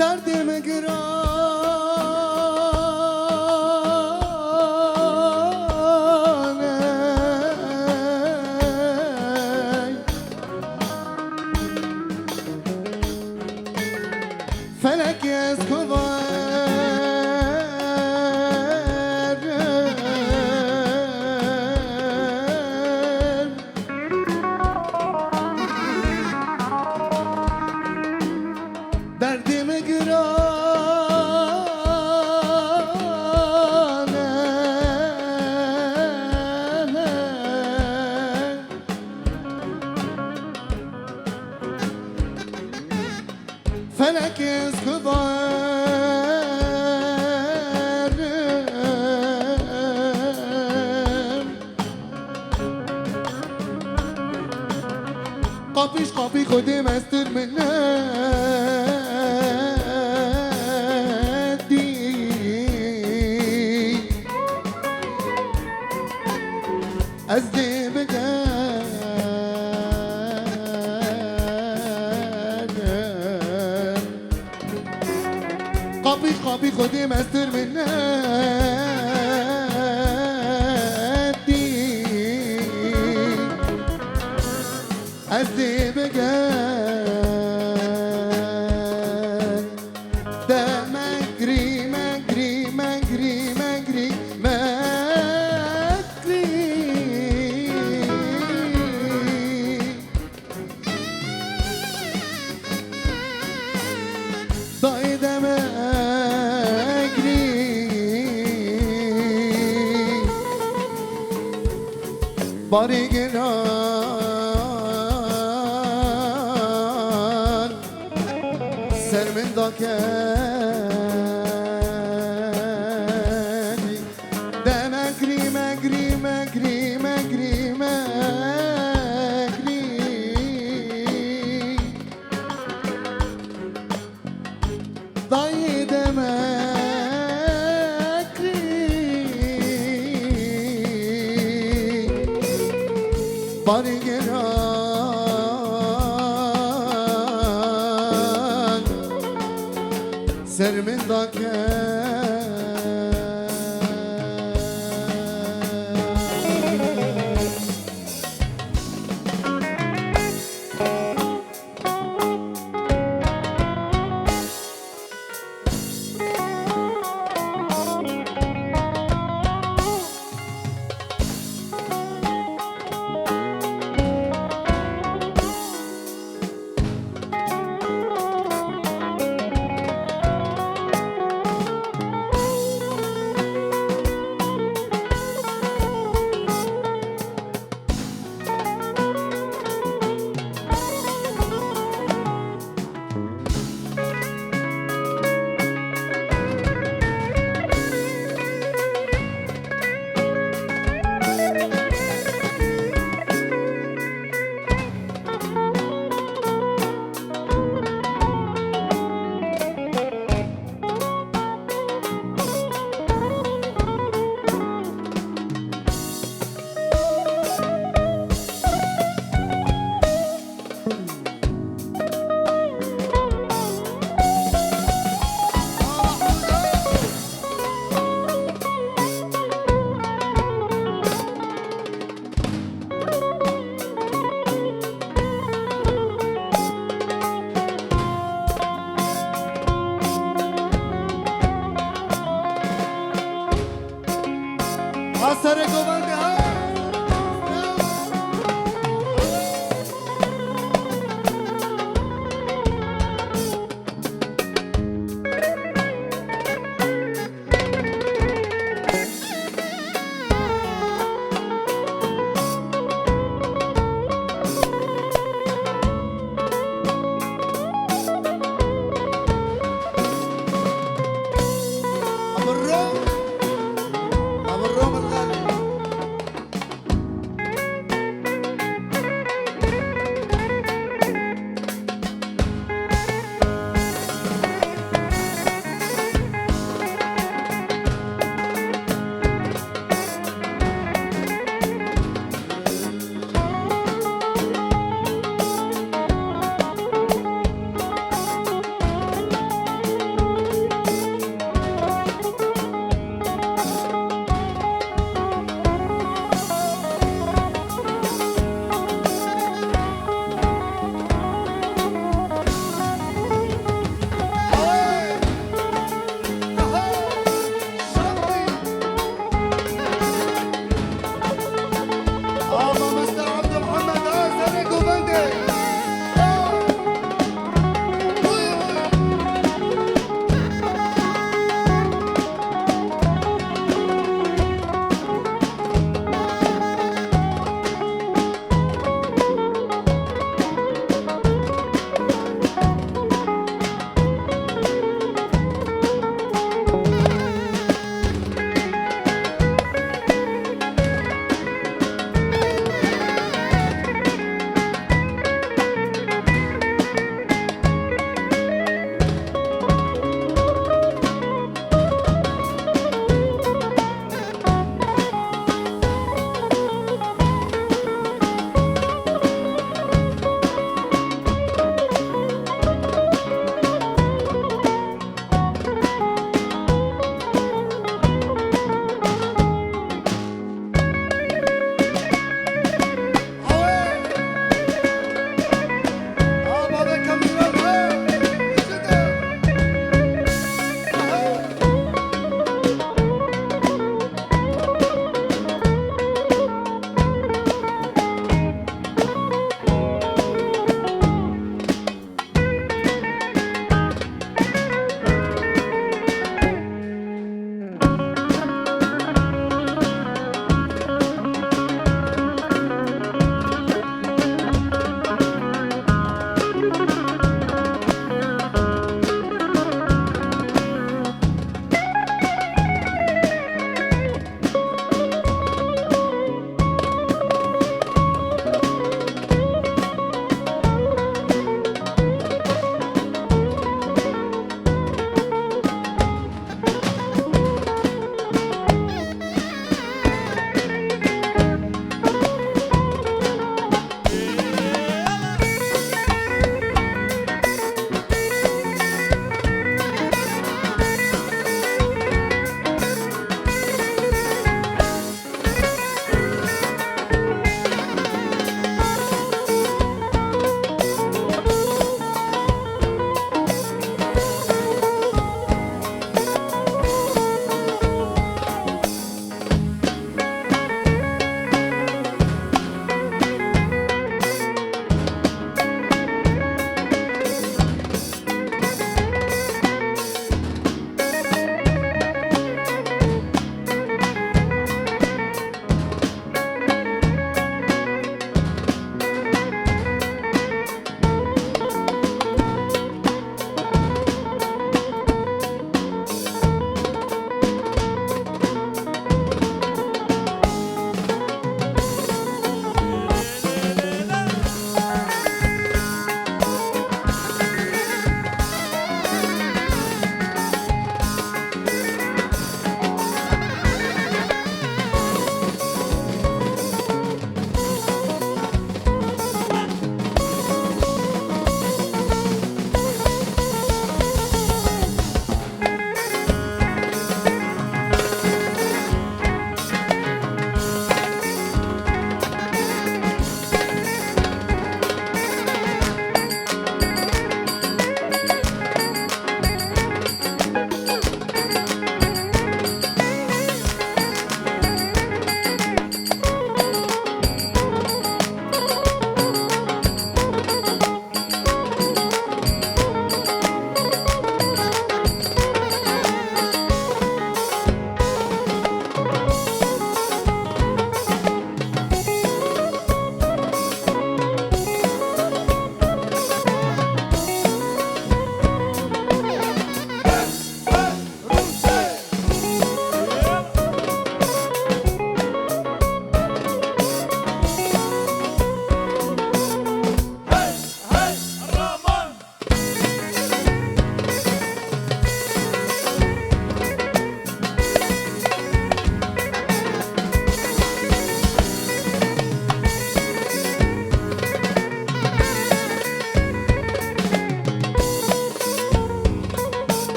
Derdê min giran e. Felekê ez xwe verim. Derdê min giran e. Felekê ez xwe verim. Qapîş qapî Xwedê mestir min nedî. Ez dê bigerim. Qapî qapî Xwedê mestir min nedî. Ez dê bigerim. De megrî, megrî, megrî, megrî, megrî. Dayê demegrî, barê giran ser min daketî. De megrî, megrî, megrî, megrî, megrî. Dayê demegrî, Arî giran ser min dake. Asere govende ha. Amro, amro, amro.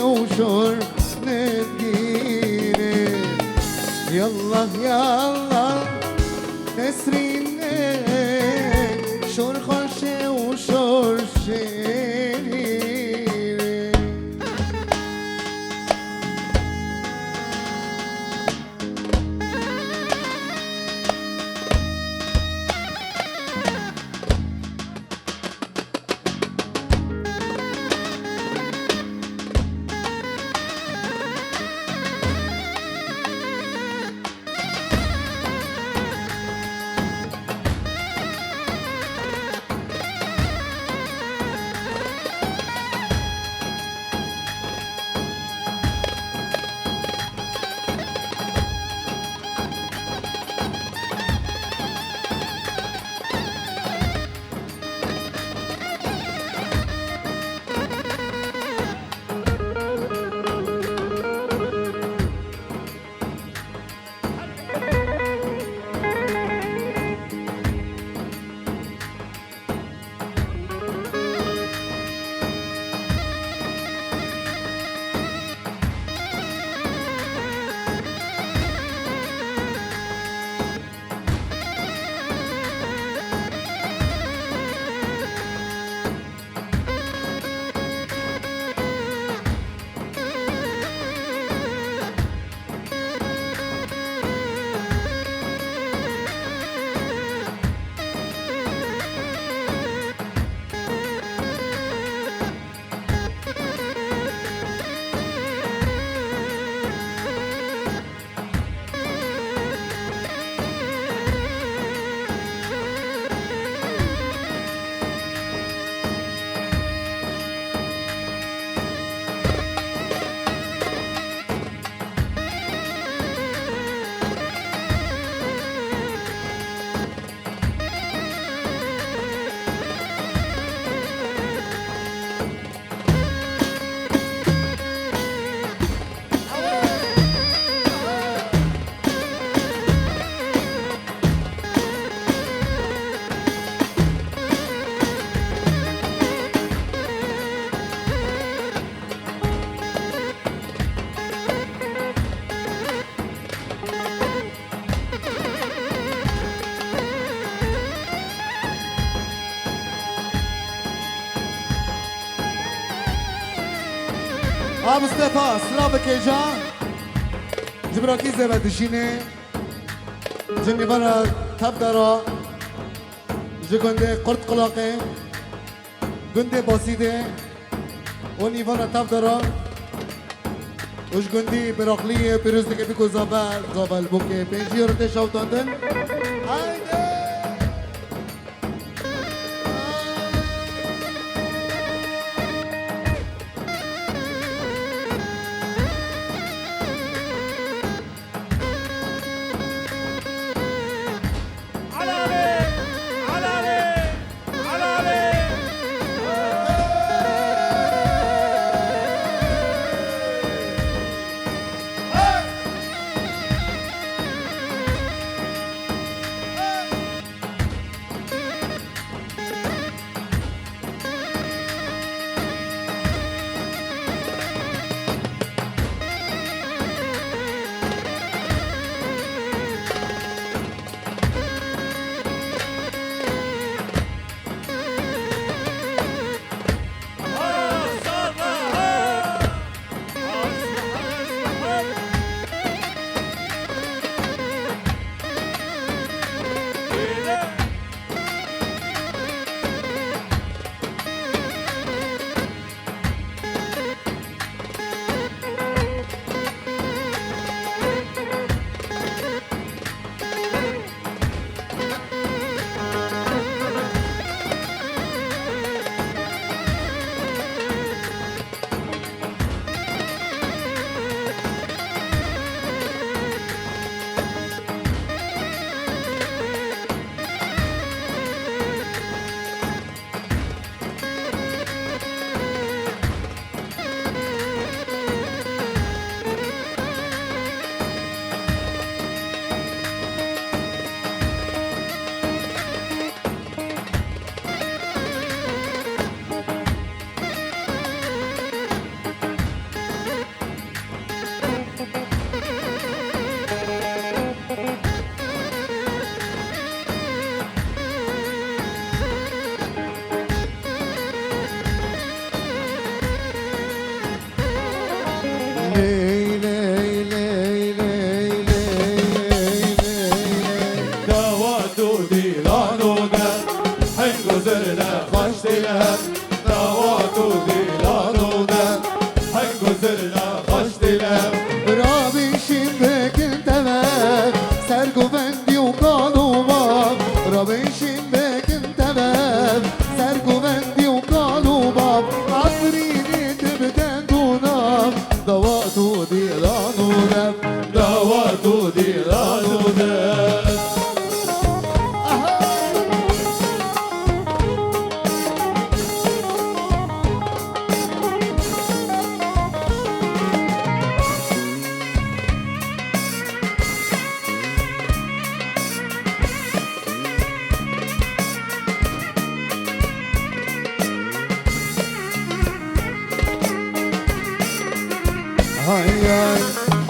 û şor nedgîrê. Yallah, yallah, Nesrînê, şor xweşê û şor şêrînê. A Mistefa, silav bike ca. Ji birakî zêve dişînê. Ji nîvana tevdara. Ji gundê Qurtqulaqê. Gundê Basîdê. Û nîvana tevdara. Û ji gundî Biraqliyê pîroz dike bîko Zavel, Zavel bûkê pêncî euro tê şewitandin. Haydi!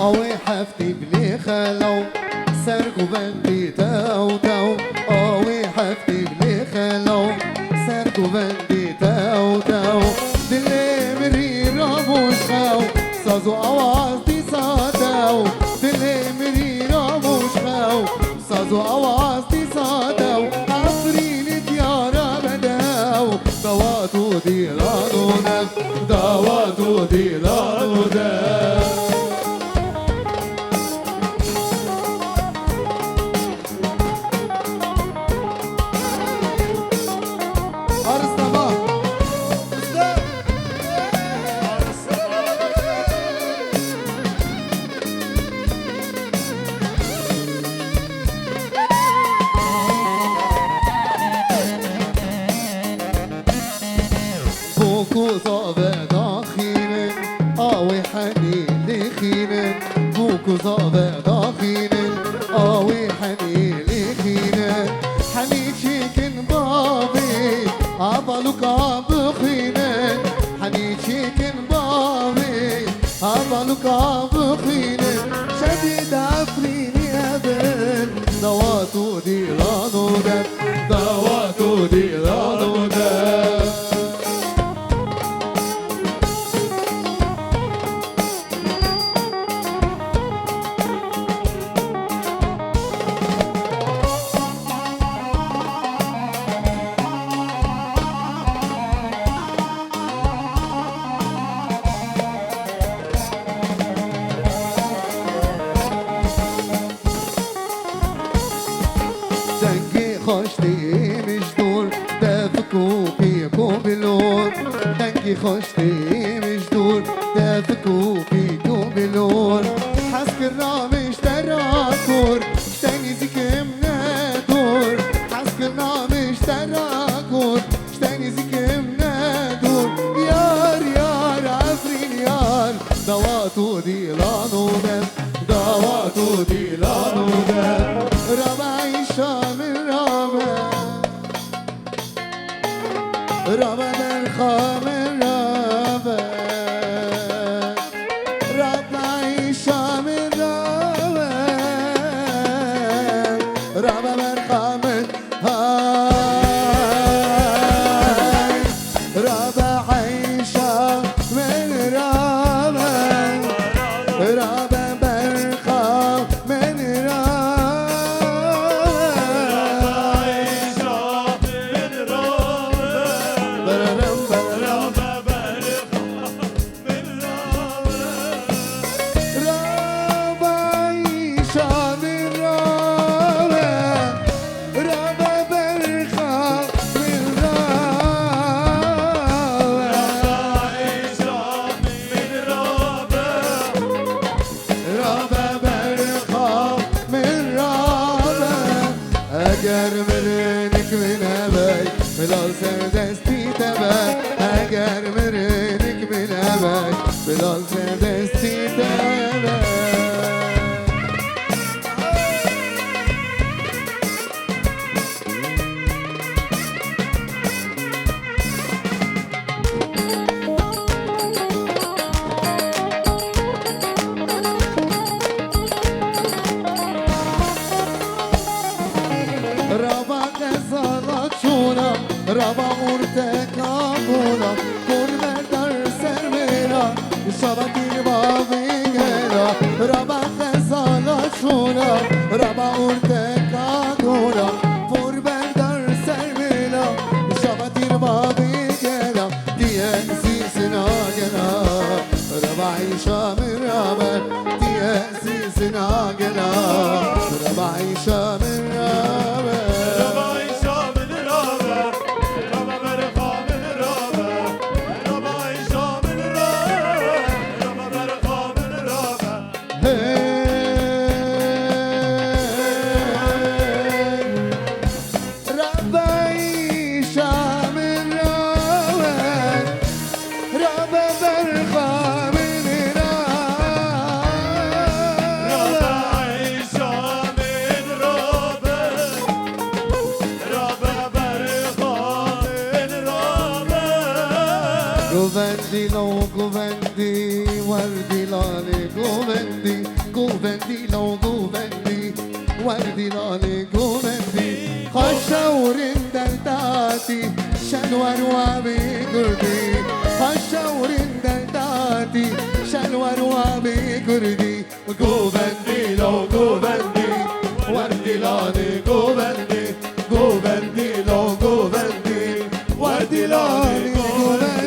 Awê heftî bilê xelaw, ser govendî tew tew. Awê heftî bilê xelaw, ser govendî tew tew. Dilê mirî ramûş xew, saz û awaz dîsa tew. Dilê mirî ramûş xew, saz û awaz dîsa dew, Efrînî diyara bedew. Dawa tu dîlan û dev, dawa tu dîlan û dev. Arista ma. Bûk û zave daxînin, awê henî lixînin. Bûk û zave daxînin, awê henî lixînin. Henî çêkin bavê, avaluka bixînin. Henî çêkin bavê, avaluka bixînin. Şevî de Efrînî hebin, dawa tu dîlan û dev, dawa tu dîlan û dev. Dengê xweş tê min ji dor, tevik û pîk û bilor. Dengê xweş tê min ji dor, tevik û pîk û bilor. Hez kirina min ji te re kor, ji te nêzîkim ne dor. Hez kirina min ji te re kor, ji te nêzîkim ne dor. Yar, yar, Efrîn yar, dawa tu dîlan û dev, dawa tu dîlan û dev. Rabe îşa min rabe, rabe berxa min rabe. Rabe îşa min rabe, rabe berxa min. Hay, rabe îşa min rabe, rabe berxa min rabe. Beraram, beraram. Rabe îşa min rabe, rabe berxa min rabe. Rabe îşa min rabe, rabe berxa min rabe. Eger mirinik min hebey, bilal ser destî te be. Eger mirinik min hebey, bilal ser destî te be. Rava qezala çûna, rava orteka bûna, kor berdar ser mêra, şava tîr bavê gela. Rava qezala çûna, rava orteka bûna, kor berdar ser mêra, şava tîr bavê gela. Diye zîzina gela, rava îşa min rabe. Diye zîzina gela, rava îşa min rabe. Rava îşa min rabe, rava berxa min rabe. Rava îşa min rabe, rava berxa min rabe. Hey. Rabe îşa min rabe, rabe berxa min rabe. Rabe îşa min rabe, Govendî lo govendî, werdî lalê govendî, govendî lo govendî, werdî lalê govendî. Xweşewrîn derdatî, şelwer wabî kurdî. Xweşewrîn derdatî, şelwer wabî kurdî. Govendî lo govendî, werdî lalê govendî, govendî lo govendî, werdî lalê govendî.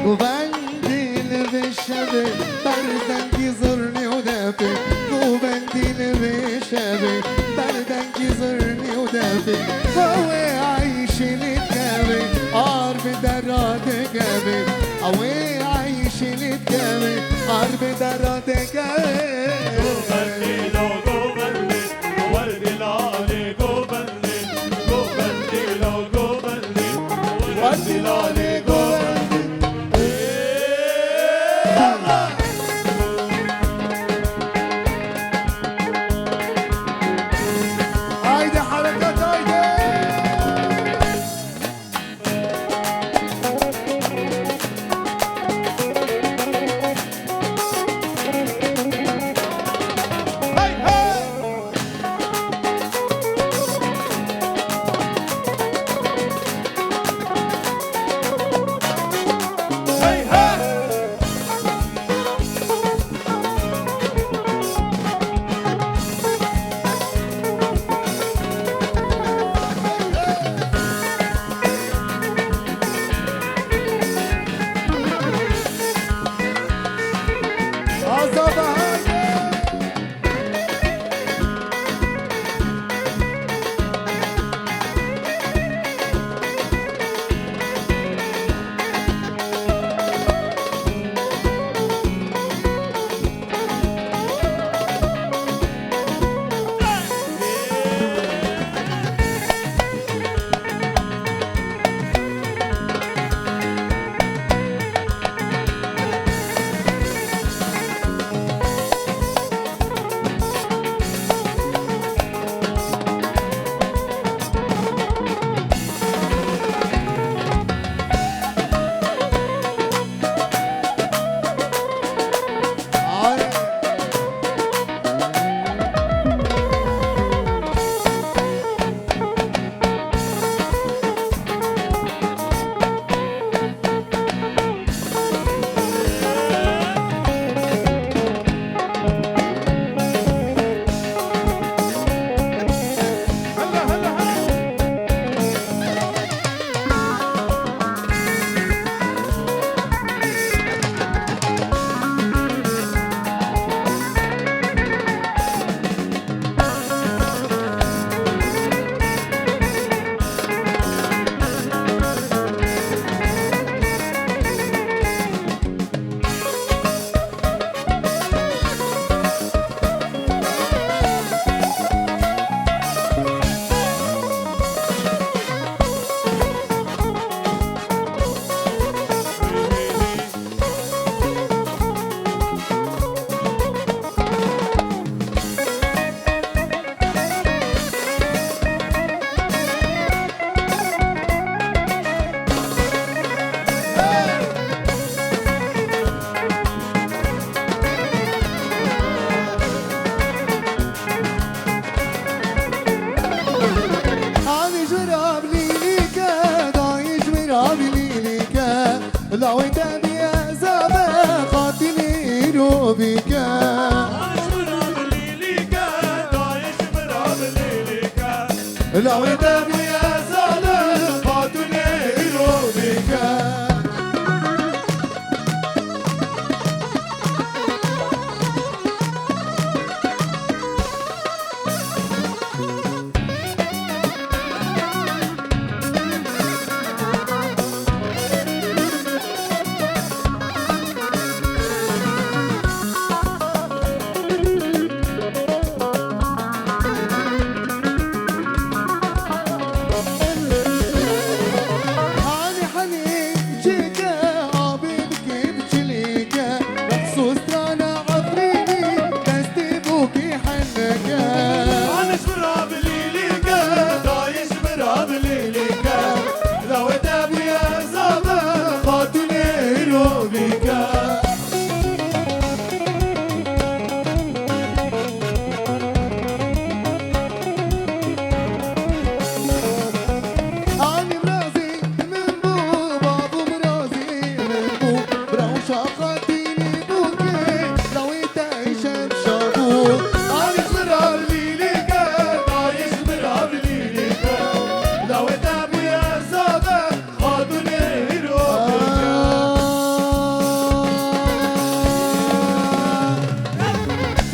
Govendî li vê şevê berdengî zirnî û depê. Govendî li vê şevê berdengî zirnî û depê. Hewê Ayşînî dikevê, ar bi dera dikevê. Hewê Ayşînî dikevê, ar bi dera dikevê. Govendî lo govendî, werdî lalê govendî, govendî lo govendî, werdî lalê govendî. Haydi harekat, haydi! Hanî ji rav lîlîke, dayî ji min rav lîlîke. Lawê te bîye zave, xatinî îro bîke. Lawê te bûye zalim, xatûnê îro bîke.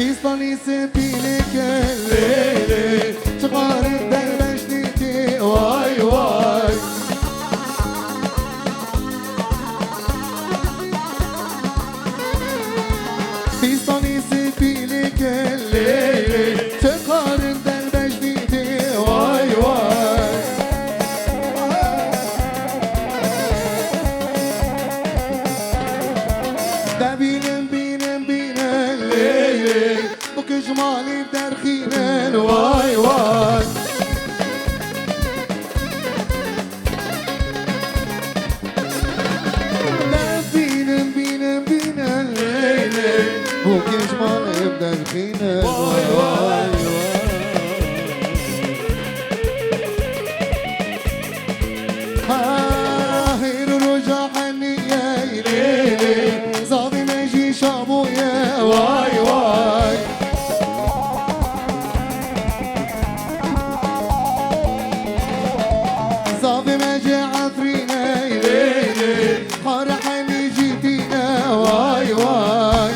Dîstanî spî lêke lê lê, çiqarin derbeş dîtî, way way. Dîstanî spî lêke lê lê, çiqarin derbeş dîtî, way way. Devînin bînin bînin lê lê, bu kijmalî derxînin, way way. Bînin bînin bînin lê lê, bu kijmalî derxînin, way way. Ha, hêr û roja henî ye lê lê, zavê me jî şabû ye, way way. Zavê me jî Efrîn e lê lê, xare henî jî tîne, way way.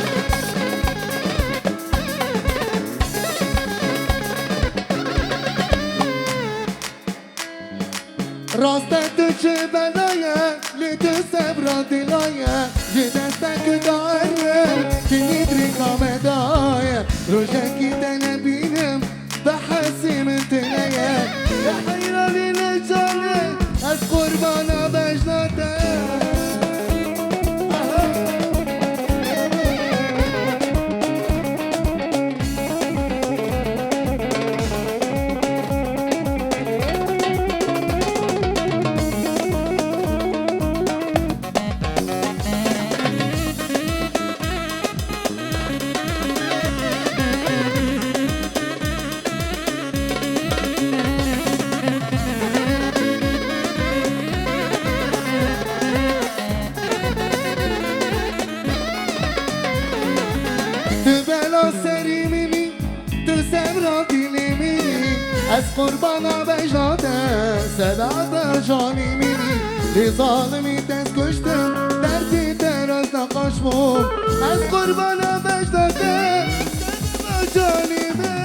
Rast e tu çi bela ye, lê tu sebra dila ye, ji destek daye, tu nîdrîka me daye, rojekî te nebînim, behesî min tune ye. Ya heyranî ne canê, ez qurbana bejna te. Tu bela serî min î, tu sebra dilê min î, ez qurbana bejna te, sedata canî min î. Lê zalimî dest kuştin, derdê te rast naqaş bû, ez qurbana bejna te, sedata canî min î.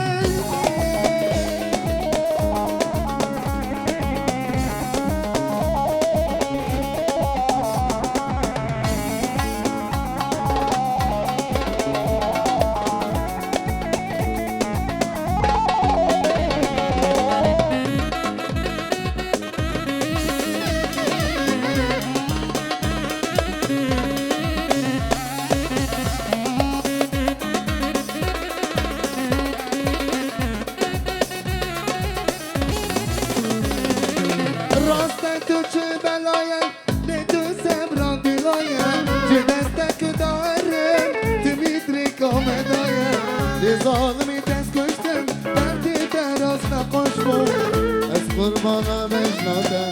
Rast e tu çi bela ye, lê tu sebra dila ye, ji destek darim, tu mîtrîka me daye. Lê zalimî dest kuştin, derdê te rast naqaş bû, ez qurbana bejna te.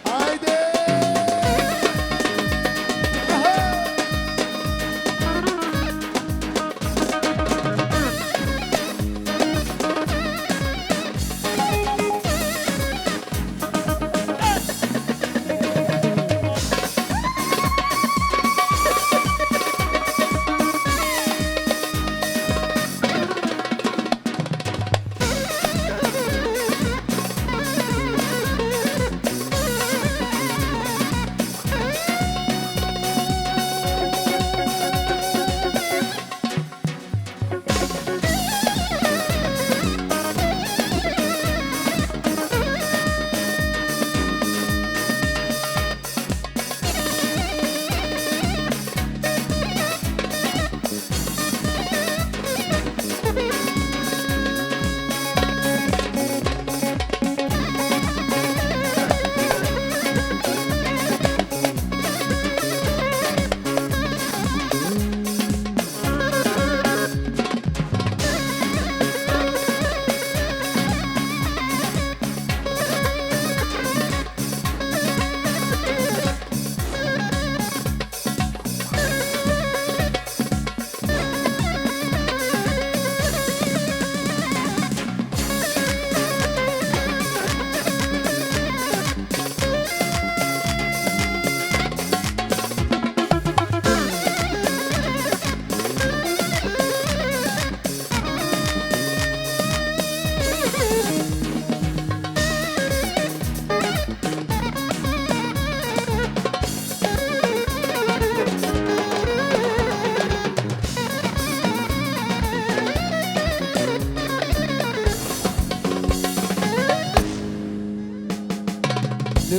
Haydi!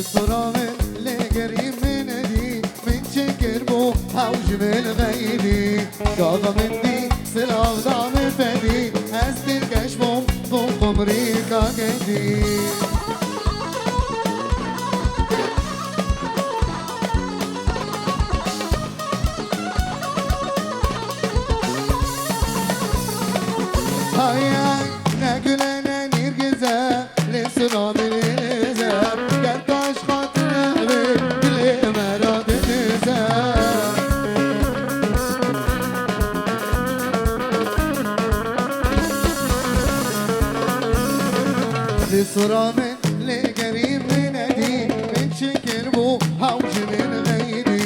Sura min lê gerî min nedî, min çi kir bû hew ji min xeydî. Gava min dî silav da min fedî, ez dilkeş bûm, bûm qumrîka gedî. Hayay, ne gule ne nîrgize, lê sura min êze. Ger taş xatir nebe, dilê me ra didize. Lê sura min lê gerî min nedî, min çi kir bû hew ji min xeydî.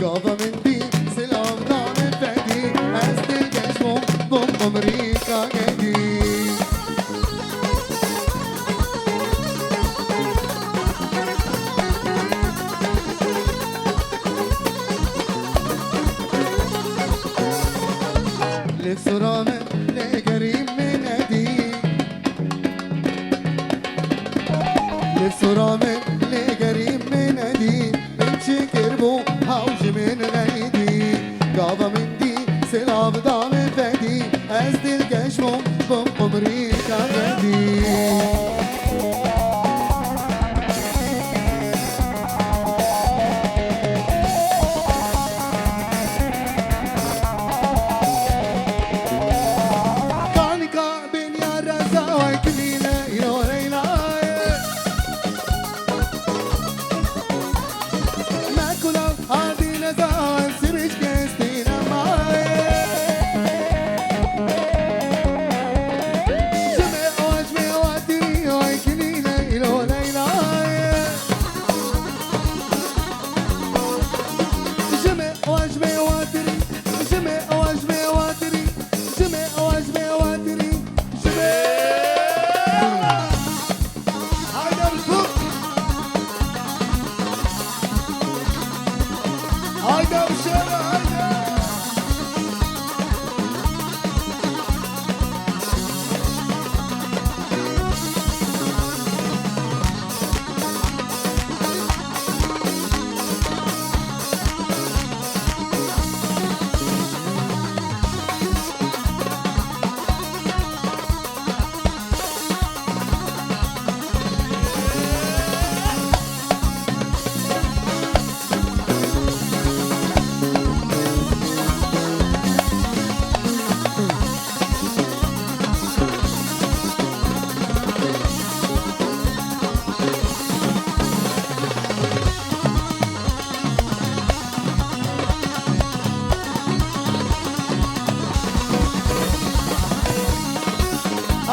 Gava min dî silav da min fedî, ez dilkeş bûm, bûm qumrîka gedî. Lê sura min lê gerî min nedî. Lê sura min lê gerî min nedî. Min çi kir bû hew ji min xeydî. Gava min dî silav da min fedî. Ez dilkeş bûm, bûm qumrîka gedî. Kanika bêniya reza, wek Lîle îro Leyla ye. Me kulav Hadi neza, sirij kestî nemaye. Ji me o, ji me o tirî, oy kinîne îlo Leyla ye. Ji me o, ji me o tirî, ji me o, ji me o tirî, ji me o, ji me o tirî, ji me. Haydi Abdullah. Haydi Abdullah, haydi.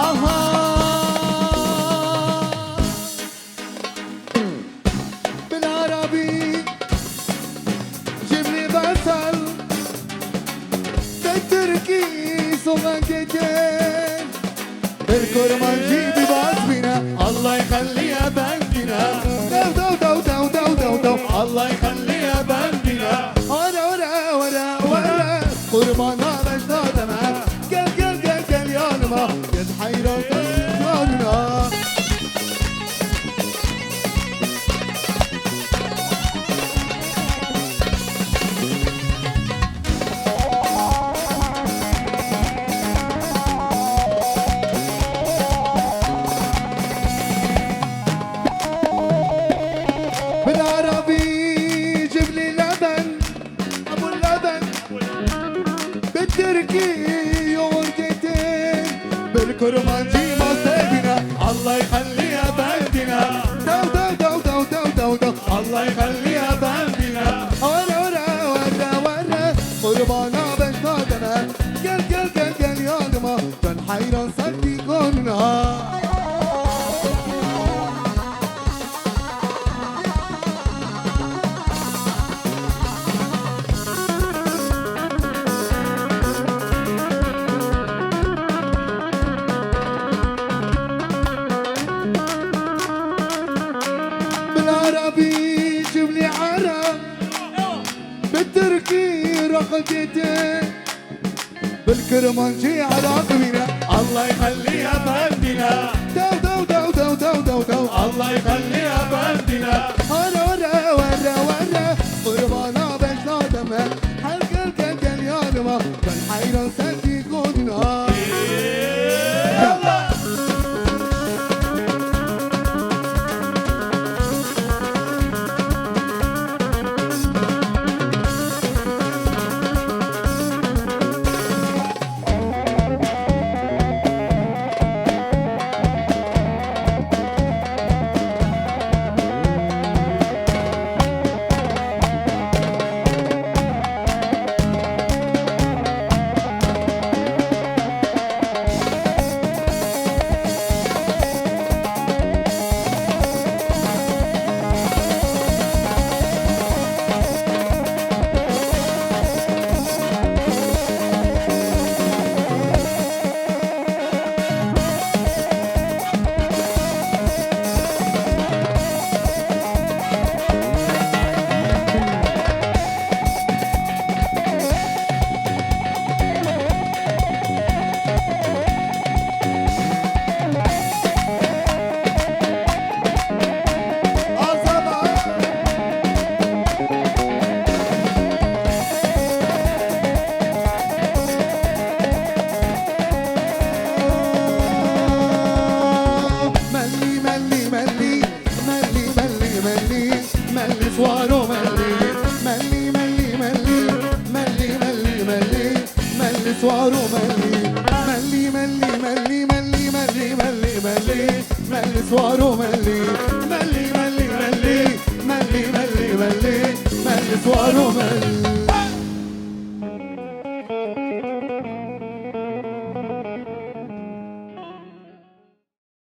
Aha! Bila Rabî, cimrî besel, bi tirkî soxan keke. Bir kurmancî bi baz bîne, Allah xelliye bendîne. Dew, dew, dew, Allah xelliye bendîne. Ore, ore, ore, ore, qurbana beşda deme. Gel, gel, gel, gel yanıma. Gel hayran yanına. Bila Rabî civlî leben, Ebu leben, bi tirkî yoğurt getir, bir kurmancî mastebine, Allah xelliye bendine. Dew, dew, dew, Allah xelliye bendine. Ore, ore, ore, ore, qurbana beşda deme. Gel, gel, gel, gel yanıma. Ben hayran sevdiğin konuna. Bila Rabî civlî Ereb, bi tirkî raqetê te. Bil Kirmancî Iraq bîne. Allah yixelî efendîne. Dew, dew, dew, dew, dew, dew, dew. Allah yixelî efendîne. Hare, were, were, were. Qurbana beşna deme. Her gel, gel, gel yanıma. Ben hayran sensiz goduna. Yallah. Mellî, mellî, mellî, mellî, mellî, mellî, mellî, swaro mellî, mellî, mellî, mellî, mellî, mellî, mellî, mellî, swaro mellî, mellî, mellî, mellî, mellî, swaro mellî, mellî, mellî, mellî, mellî, mellî, mellî, mellî, swaro mellî.